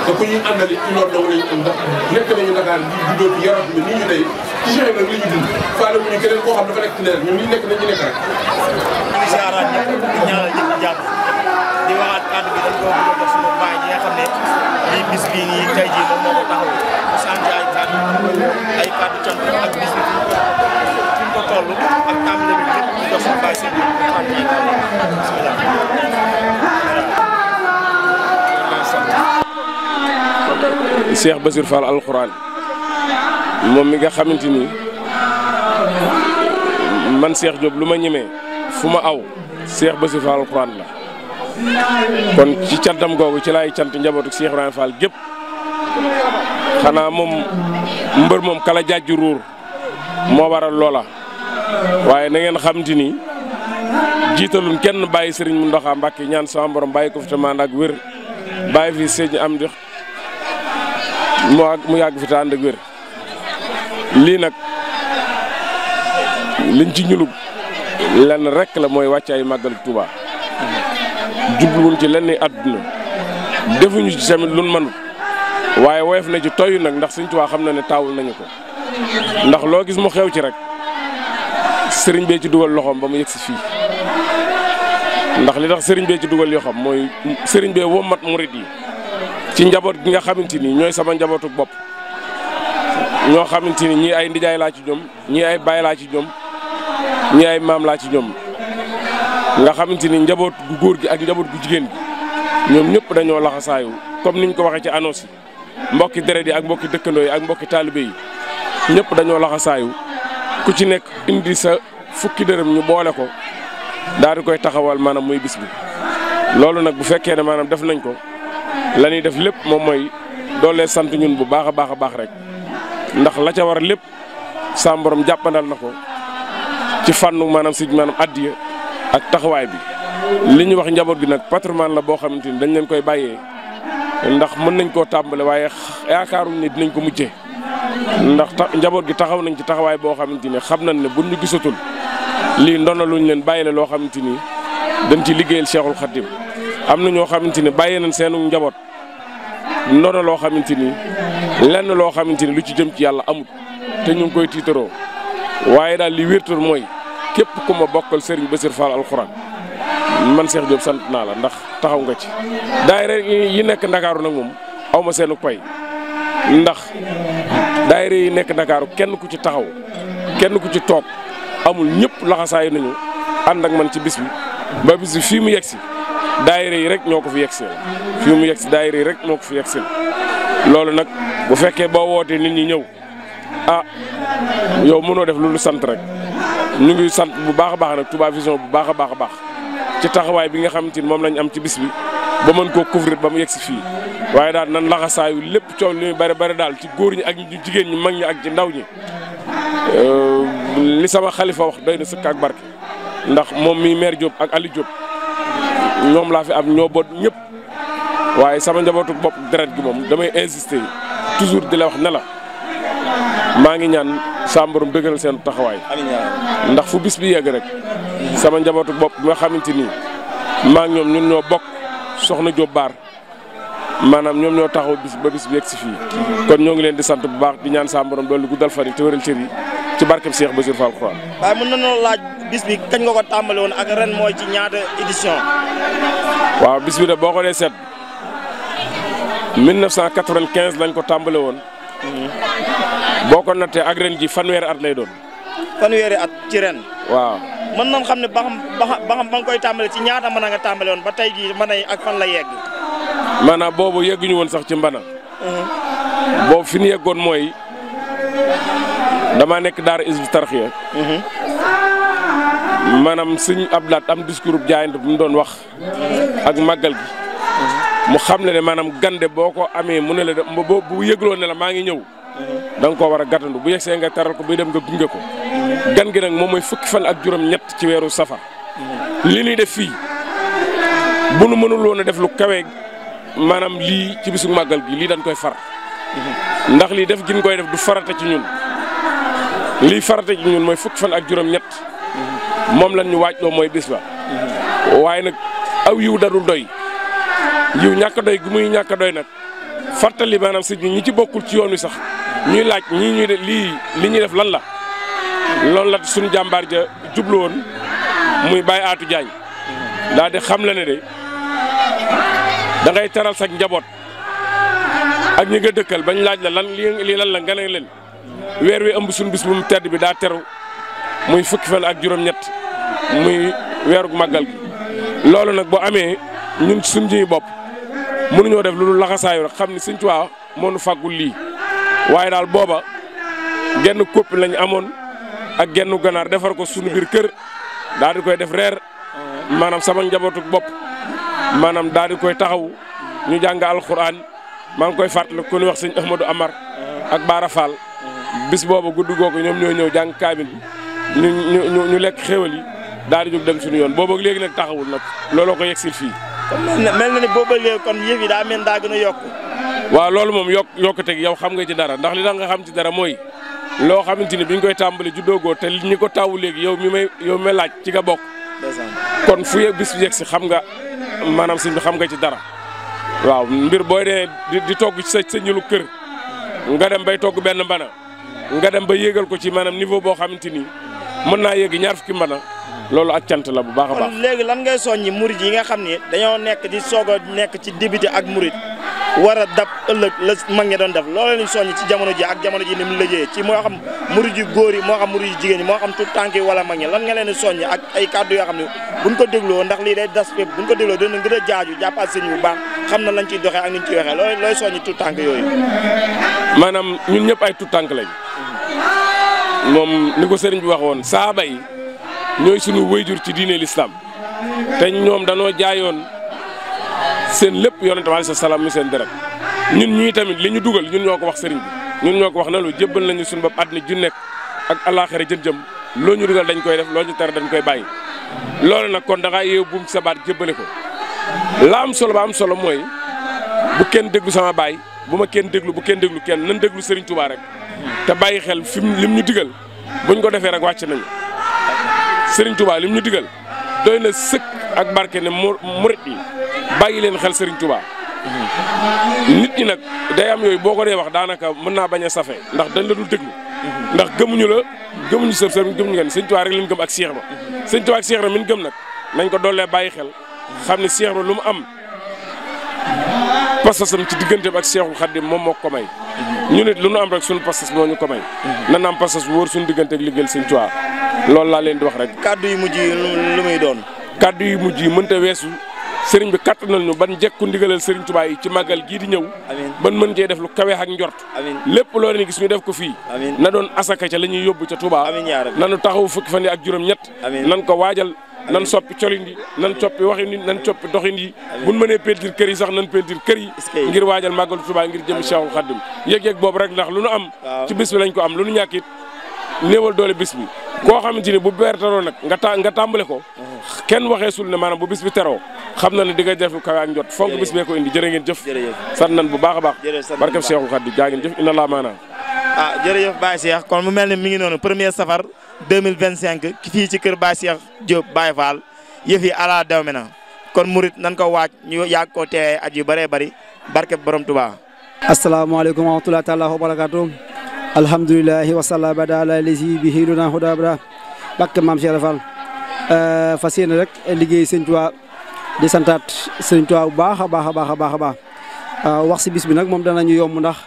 te ku ñuy àndali ci loolu dong lañu am ndax nekk nañu Dakar di juddoo ci yaram bi nii ñu tey ci Cheikh nag li ñu dund faale mu ñu keneen koo xam dafa nekk ci leer ñun ñu nekk nañ ñu nekk rek ñu siyaaraat ñëpp di ñaanal ñëpp jàmm di waxaat kàddu bi dañ ko bëgg a jox suñu baay yi nga xam ne lii bis bii nii tey jii moom moo ko taxaw mu sant ay kàddu cant ak bis bi fi mu ko toll ak tàmbali bi lépp di jox suñu bàyyi si biir Cheikh Bassirou Fall alxuraan moom mi nga xamante ni man Cheikh Diop lu ma ñemee fu ma aw Cheikh Bassirou Fall alxuraan la kon ci cantam googu ci laay cant njabootu Cheikh Ibrahima Fall gépp xanaa moom mbër moom kala jàjju ruur moo waral loola waaye na ngeen xamante ni jiitalun kenn bàyyi Serigne Mountakha Mbacké ñaan sama borom bàyyi ko fi tamit ak wér bàyyi fi sëñ am di mu yàgg fi te ànd ak wér lii nag liñ ci ñulug lenn rek la mooy wàccaayu màggal Touba jubluwuñ ci lenn àdduna defuñu ci tamit luñ mënut waaye woyof na ci toyu nag ndax Sëñ Touba xam na ne taawul nañu ko ndax loo gis mu xew ci rek sëriñ bee ci dugal loxoom ba mu yegg si fii ndax li tax sëriñ bee ci dugal loxoom mooy sëriñ bee wommat murit yi ci njaboot gi nga xamante ni ñooy sama njabootu bopp ñoo xamante ni ñii ay ndijaay laa ci ñoom ñii ay baay laa ci ñoom ñii ay maam laa ci ñoom nga xamante ni njaboot gu góor gi ak njaboot gu jigéen gi ñoom ñëpp dañoo laxasaayu comme niñ ko waxee ci annonce yi mbokki deret yi ak mbokki dëkkandoo yi ak mbokki taalibe yi ñëpp dañoo laxasaayu ku ci nekk indi sa fukki dërëm ñu boole ko daal di koy taxawal maanaam muy bis bi loolu nag bu fekkee ne maanaam def nañ ko la ñuy def lépp moom mooy doolee sant ñun bu baax a baax a baax rek ndax la ca war lépp sam borom jàppandal na ko ci fànnu maanaam si maanaam addiya ak taxawaay bi li ñu wax njaboot gi nag patrimoine la boo xamante ni dañ leen koy bàyyee ndax mën nañ koo tàmbale waaye yaakaaruñ ne dinañ ko mujjee ndax njaboot gi taxaw nañ ci taxawaay boo xamante ni xam nañ ne buñ ñu gisatul lii ndono luñ leen bàyyi la loo xamante ni dañ ci liggéeyal Cheikhul Khadim am na ñoo xamante ni bàyyi nañ seenu njaboot ndono loo xamante ni lenn loo xamante ni lu ci jëm ci yàlla amul te ñu ngi koy tiitaroo waaye daal li wértoor mooy képp ku ma bokkal Serigne Bassirou Fall alxuraan man Cheikh Diop sant naa la ndax taxaw nga ci. daayira yi nekk Ndakaaru nag moom aw ma seenu pay ndax daayira yi nekk Ndakaaru kenn ku ci taxaw kenn ku ci toog amul ñëpp laxasaayu nañu ànd ak man ci bis bi ba bis bi fii mu yegg si daayira yi rek ñoo ko fi yegsil fii mu yegg si daayira yi rek ñoo ko fi yegsil loolu nag bu fekkee boo wootee nit ñi ñëw ah yow mënoo def lu sant rek ñu ngi sant bu baax a baax nag Touba Vision bu baax a baax a baax ci taxawaay bi nga xamante ni moom lañ am ci bis bi ba mën koo couvrir ba mu yegg si fii waaye daal nan laxasaayu lépp coow li muy bari bari daal ci góor ñi ak jigéen ñi mag ñi ak ci ndaw ñi li sama xalifa wax doy na sëkk ak barke ndax moom mi maire Diop ak Ali Diop ñoom laa fi am ñoo boot ñëpp waaye sama njabootu bopp deret gi moom damay insister toujours di la wax ne la maa ngi ñaan sa borom dëgëral seen taxawaay ndax fu bis bi yegg rek sama njabootu bopp bi nga xamante ni maa ngi ñoom ñun ñoo bokk soxna Diop Baar maanaam ñoom ñoo taxaw bis ba bis bi yegg si fii kon ñoo ngi leen di sant bu baax di ñaan sa borom doolu guddal fan yi te wéral cër yi ci barkeb Cheikh Bassirou Fall Alxuraan. waaye mën nañoo laaj bis bi kañ nga ko tàmbale woon ak ren mooy ci ñaata édition. waaw bis bi de boo ko dee seet 1995 lañ ko tàmbale woon. boo ko nattee ak ren ji fanweeri at lay doon. fanweeri at ci ren. waaw. mën nañ xam ne ba xam ba nga koy tàmbale ci ñaata mën a nga tàmbale woon ba tey jii mën a ak fan la yegg. maanaam boobu yegguñu woon sax ci mbana. boobu fi ñu yeggoon mooy damaa nekk daara Hizbut Tarqiyyah. maanaam sëñ Abdoulaye am discours bu jaayante bu mu doon wax. ak màggal gi. mu xam ne maanaam gande boo ko amee mu ne la bu yëgloo ne la maa ngi ñëw. da nga koo war a gàttandu bu yegsee nga teral ko buy dem nga gunge ko. gan gi nag moom mooy fukki fan ak juróom-ñett ci weeru safar. li ñuy def fii bu nu mënul woon a def lu kawe maanaam lii ci bisu màggal gi lii dañ koy far. ndax lii def gin koy def du farata ci ñun. lii farata ci ñun mooy fukki fan ak juróom-ñett. moom lan ñu waaj loo mooy bis ba. waaye nag aw yiw dadul doy. yiw ñàkk doy gu muy ñàkk doy nag fàttali maanaam si ñi ci bokkul ci yoon wi sax ñuy laaj ñii ñuy def li ñuy def lan la. loolu la suñu jàmbaar ja jublu woon muy Baye Atou Diagne daal di xam la ne de da ngay teral sa njaboot ak ñi nga dëkkal bañ laaj la lan lii lan la nga ne leen weer wi ëmb suñu bis bu mu tedd bi daa teru muy fukki fan ak juróom-ñett muy weeru màggal gi loolu nag boo amee ñun suñ ji bopp mënuñoo def lu laxasaayu rek xam ni Sëñ Tuubaa moo nu fàggul lii waaye daal booba genn koppi lañ amoon ak genn ganaar defar ko suñu biir kër daal di koy def reer maanaam sama njabootu bopp maanaam daal di koy taxaw ñu jàng alxuraan maa ngi koy fàttali ku ñuy wax sëñ Ahmadou Amar ak Baara Fall bis boobu guddi googu ñoom ñoo ñëw jàng kaamil bi ñu lekk xéwal yi daal di jóg dem suñu yoon boobu léegi nag taxawul nag looloo ko yegsil fii. kon mel na ni boobu léegi kon yëf yi daa mel daa gën a yokk. waaw loolu moom yokkuteg yow xam nga ci dara ndax li tax nga xam ci dara mooy loo xamante ni biñ koy tàmbali juddoogoo te ñi ko tawu léegi yow mi may laaj ci nga bokk. kon fu bis bi yegsi xam nga maanaam sëñ bi xam nga ci dara. waaw mbir booy dee di togg ci sa ñulu kër nga dem bay togg benn mbana nga dem ba yéegal ko ci maanaam niveau boo xamante ni mën naa yéegi ñaar fukki mbana loolu ak cant la bu baax a baax. kon léegi lan ngay soññi murid yi nga xam ni dañoo nekk di soog a nekk ci débuté ak murid war a dab ëllëg la mag ñi doon def loolu lañu soññi ci jamono ji ak jamono ji ni mu liggéeyee ci moo xam murid yu góor yi moo xam murid yu jigéen yi moo xam tout tànk yi wala mag ñi lan nga leen di soññi ak ay kàddu yoo xam ne buñ ko dégloo ndax lii day das fépp buñ ko dégloo dina gën a jaaju jàppaat sëñ bu baax xam na lañ ciy doxee ak niñ ciy waxee looy soññi tout tànk yooyu. maanaam ñun ñëpp ay tout tànk lañ moom ni ko sëriñ bi wax woon saaba yi ñooy sunu wayjur ci diine l'islam te ñoom danoo jaayoon seen lépp yonente bi alayhi salaam mi seen deret ñun ñii tamit li ñu dugal ñun ñoo ko wax sëriñ bi ñun ñoo ko wax na lu jébbal nañu suñu bopp àddina ju nekk ak àllaaxira jëm loo ñu dugal dañ koy def loo ñu tere dañ koy bàyyi loolu nag kon da ngaa yeewu buum sa baat jébbale ko la am solo ba am solo mooy bu kenn déglu sama baay bu ma kenn déglu bu kenn déglu kenn nan déglu Serigne Touba rek te bàyyi xel fi lim ñu digal buñ ko defee rek wàcc nañu Serigne Touba lim ñu digal doy na sëkk ak barke ne murit yi bàyyi leen xel Serigne Touba nit ñi nag day am yooyu boo ko dee wax daanaka mën naa bañ a safe ndax dañ la dul déglu ndax gëmuñu sa gëmuñu ngeen Serigne Touba rek lañ gëm ak Cheikh Ba Serigne Touba ak Cheikh Ba min gëm nag nañ ko doolee bàyyi xel xam ne Cheikh Ba lu mu am pastasam ci diggante bi ak Cheikhul Khadim moom moo ko may ñu nit lu nu am rek suñu pastas moo ñu ko may nan am pastas bu wóor suñu diggante ak liggéeyal Serigne Touba loolu laa leen di wax rek. kaddu yu mujj yi lu muy doon. kaddu yu mujj yi mënta weesu sëriñ bi kattanal ñu ban jekku ndigalal Serigne Touba yi ci màggal gii di ñëw. ban mën cee def lu kawe ak njort. lépp loo leen gis ñu def ko fii. na doon asaka ca la ñuy yóbbu ca Touba. nanu taxaw fukki fan yi ak juróom-ñett. nan ko waajal nan soppi colin yi nan soppi waxin yi nan soppi doxin yi. buñ mënee peinture kër yi sax nan peinture kër yi. ngir waajal màggalu Touba ngir jëm Cheikhul Khadim yëg-yëg boobu rek ndax lu nu am. ci bis bi lañ ko am lu nu ñàkk it néewal doole bis bi koo xamante ni bu beer teroo nag nga tàmbale ko kenn waxee sul ne maanaam bu bis bi teroo xam na ne di nga def lu kawe ak njot fonk bis bee ko indi jërë ngeen jëf sant nañ bu baax a baax barkeb Cheikhul Khadim jaa ngeen jëf inna laa maanaam jërëjëf Baye Cheikh kon mu mel ne mi ngi noonu premier safar 2025 fii ci kër Baye Cheikh Diop Baye Fall yëf yi ala dawme na kon murit nan ko waaj ñu yàgg koo teewee at yu bëree bëri barkeb borom Touba. asalaamaaleykum wa rahmatullahi taala wa barakatuh alhamdulilahi wasalla bada ala lesi bi xiiluna huda bada bakk maam Cheikh Fall fas yéene rek liggéey sëñ Tuubaa di santaat sëñ Tuubaa bu baax a baax a baax a baax a baax wax si bis bi nag moom danañu yomb ndax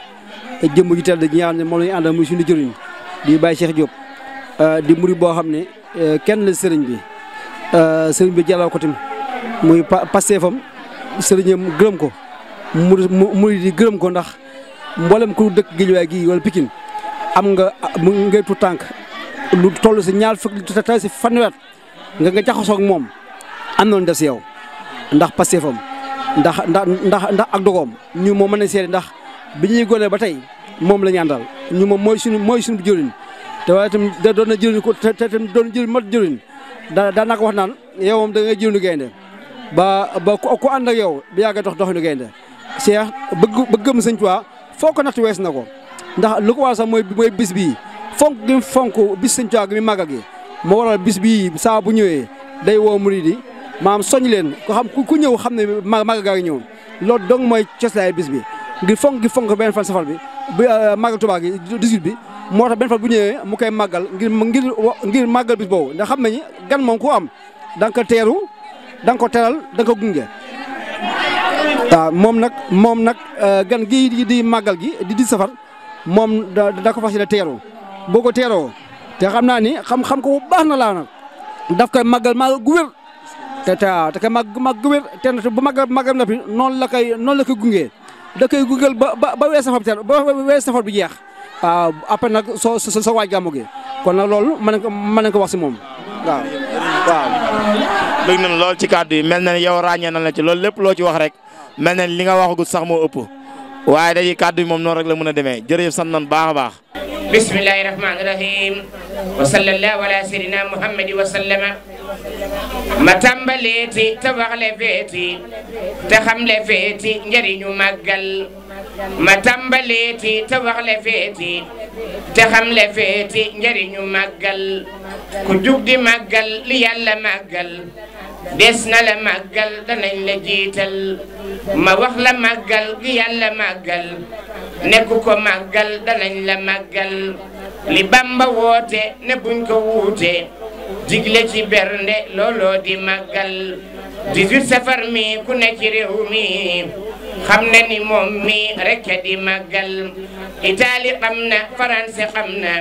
jëmm ji tedd ji nga xam ne moom la ñu àndal muy suñu jëriñ di Baye Cheikh Diop di murid boo xam ne kenn la sëriñ bi jàllal ko tim muy pasteefam sëriñam gërëm ko murid yi gërëm ko ndax mboolem ku dëkk Guédiawaye gii wala Pikine am nga mu ngay tu tànk lu toll si ñaar fukk te si fanweer nga jaxasoo ak moom am noonu def si yow ndax pasteefam ndax ak dogoom ñu moom mën nañ seede ndax bi ñuy gone ba tey moom la ñu àndal ñu moom mooy suñu jëriñ te waaye itam da doon na jëriñ ko te itam doon jëriñ mat jëriñ daa naa ko wax naan yow moom da ngay jëriñu gaynde ba ku ànd ak yow bi yàgg doxinu gaynde Cheikh bëggam Sëñ Tuubaa foo ko natt wees na ko ndax lu ko waral sax mooy bis bii fonk bis Sëñ Tuubaa gi mi màggal gi moo waral bis bii saa bu ñëwee day woo murid yi maam soñ leen ko xam ku ñëw xam ne màggal gaa ngi ñëw loolu dong mooy coslaay bis bi ngir fonk benn fan safar bi màggal Tuubaa gi 18 bi moo tax benn fan bu ñëwee mu koy màggal ngir màggal bis boobu ndax xam nañu gan moom ku am da nga ko teeru da nga ko teral da nga ko gunge waaw moom nag gan gi di màggal gi di safar moom da ko fas yéene teeru boo ko teeroo te xam naa ni xam ko bu baax na laa nag daf koy màggal gu wér te koy màgg gu wér te bu màggal na fi noonu la koy gungee da koy gungeel ba weer safar bi jeex waaw après nag soo waaj gàmmu gi kon nag loolu mën nañ ko wax si moom waaw. bëgg nañ lool ci kàddu yi mel na ni yow ràññee na la ci loolu lépp loo ci wax rek mel na ni li nga waxagut sax moo ëpp waaye dañuy kàddu yi moom noonu rek la mën a demee jërëjëf sant nañ baax a baax. bismillahi rahmani rahim wa sallallahu ala sayyidina muhammadi wa sallama ma tàmbaleeti te wax le feeti te xam le feeti njëriñu màggal ma tàmbaleeti te wax le feeti te xam le feeti njëriñu màggal ku jug di màggal li yàlla màggal des na la màggal danañ la jiital ma wax la màggal gi yàlla màggal nekku ko màggal danañ la màggal li Bamba woote ne buñ ko wuute digle ci bernde looloo di màggal 18 safar mi ku ne ci réew mi xam ne ni moom mi rekk di màggal Italie xam na France xam na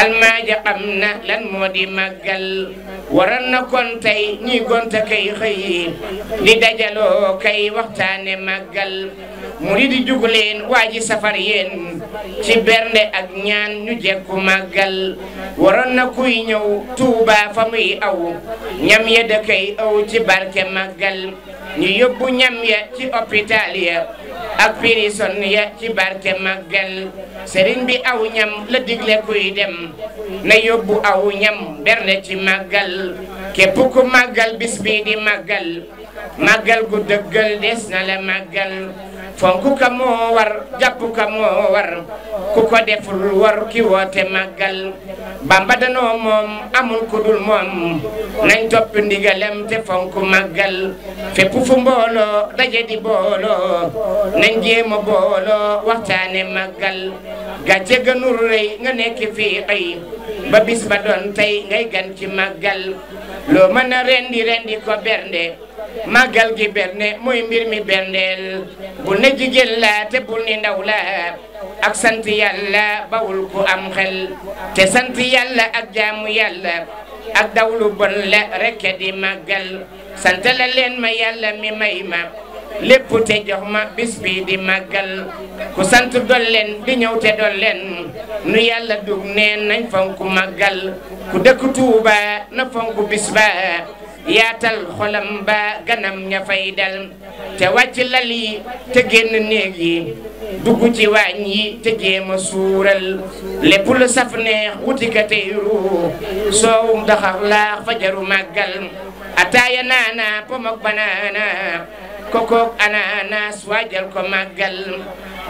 Almaaña xam na lan moo di màggal waral na kon tey ñi gonta kay xëy di dajaloo kay waxtaane màggal murid di jug leen waaji safar yéen ci bernde ak ñaan ñu jekku màggal waral na kuy ñëw Tuuba fa muy aw ñam ya da kay aw ci barke màggal ñu yóbbu ñam ya ci hôpital ya ak prison ya ci barke màggal sëriñ bi aw ñam la digle kuy dem na yóbbu aw ñam bernde ci màggal képp ku màggal bis bi di màggal màggal gu dëggal des na la màggal fonk ka moo war jàpp ka moo war ku ko deful war ki woote màggal Bamba danoo moom amul ku dul moom nañ topp ndigalam te fonk màggal fépp fu mbooloo daje di booloo nañ jéema booloo waxtaane màggal gàcce gënul rëy nga nekk fii xëy ba bis ba doon tey ngay gan ci màggal loo mën a rendi ko bernde màggal gi bernde mooy mbir mi berndeel bul ne jigéen la te bul ni ndaw la ak sant yàlla bawul ku am xel te sant yàlla ak jaamu yàlla ak dawlu bon la rekk di màggal sant la leen ma yàlla mi may ma lépp te jox ma bis bi di màggal ku sant dol leen di ñëw te dol leen nu yàlla dug neen nañ fonku màggal ku dëkk Tuuba na fonku bis ba yaatal xolam ba ganam ña fay dal te wàcc lal yi te génn néeg yi dugg ci waañ yi te jéema suural lépp lu saf neex wuti ka tey ru soowum daxar laax fajaru màggal ataaya naana pomok banaana kokook ananas waajal ko màggal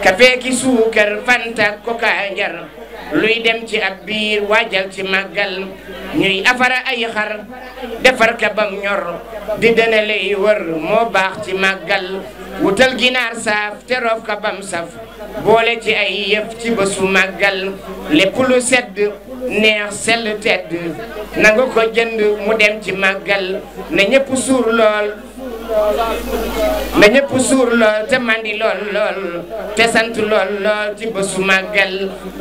kafe ki suukar fanta koka njar luy dem ci ab biir waajal ci màggal ñuy afara ay xar defar ka bam ñor di dana lay wër moo baax ci màggal wutal ginaar saaf te roof ka bam saf boole ci ay yëf ci bésu màggal lépp lu sedd neex sell tedd nanga ko jënd mu dem ci màggal na ñëpp suur lool na ñëpp suur lool te mandi lool lool te sant lool lool ci bésu màggal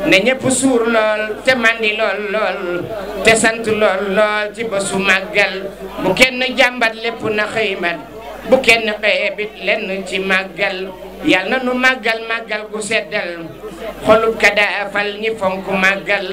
na ñëpp suur lool te mandi lool lool te sant lool lool ci bésu màggal bu kenn jàmbat lépp na xëymat bu kenn xeebit lenn ci màggal yàlla na nu màggal màggal gu seddal xolub ka daafal ñi fonk màggal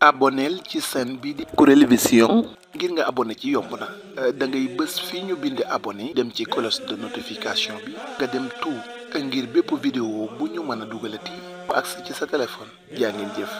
aboneel ci chaîne bi di Kourel Vision ngir nga abonné ci yomb na da ngay bës fii ñu bind abonné dem ci cloche de notification bi nga dem tout ngir bépp vidéo bu ñu mën a dugalati agsi ci sa téléphone jaa ngeen jëf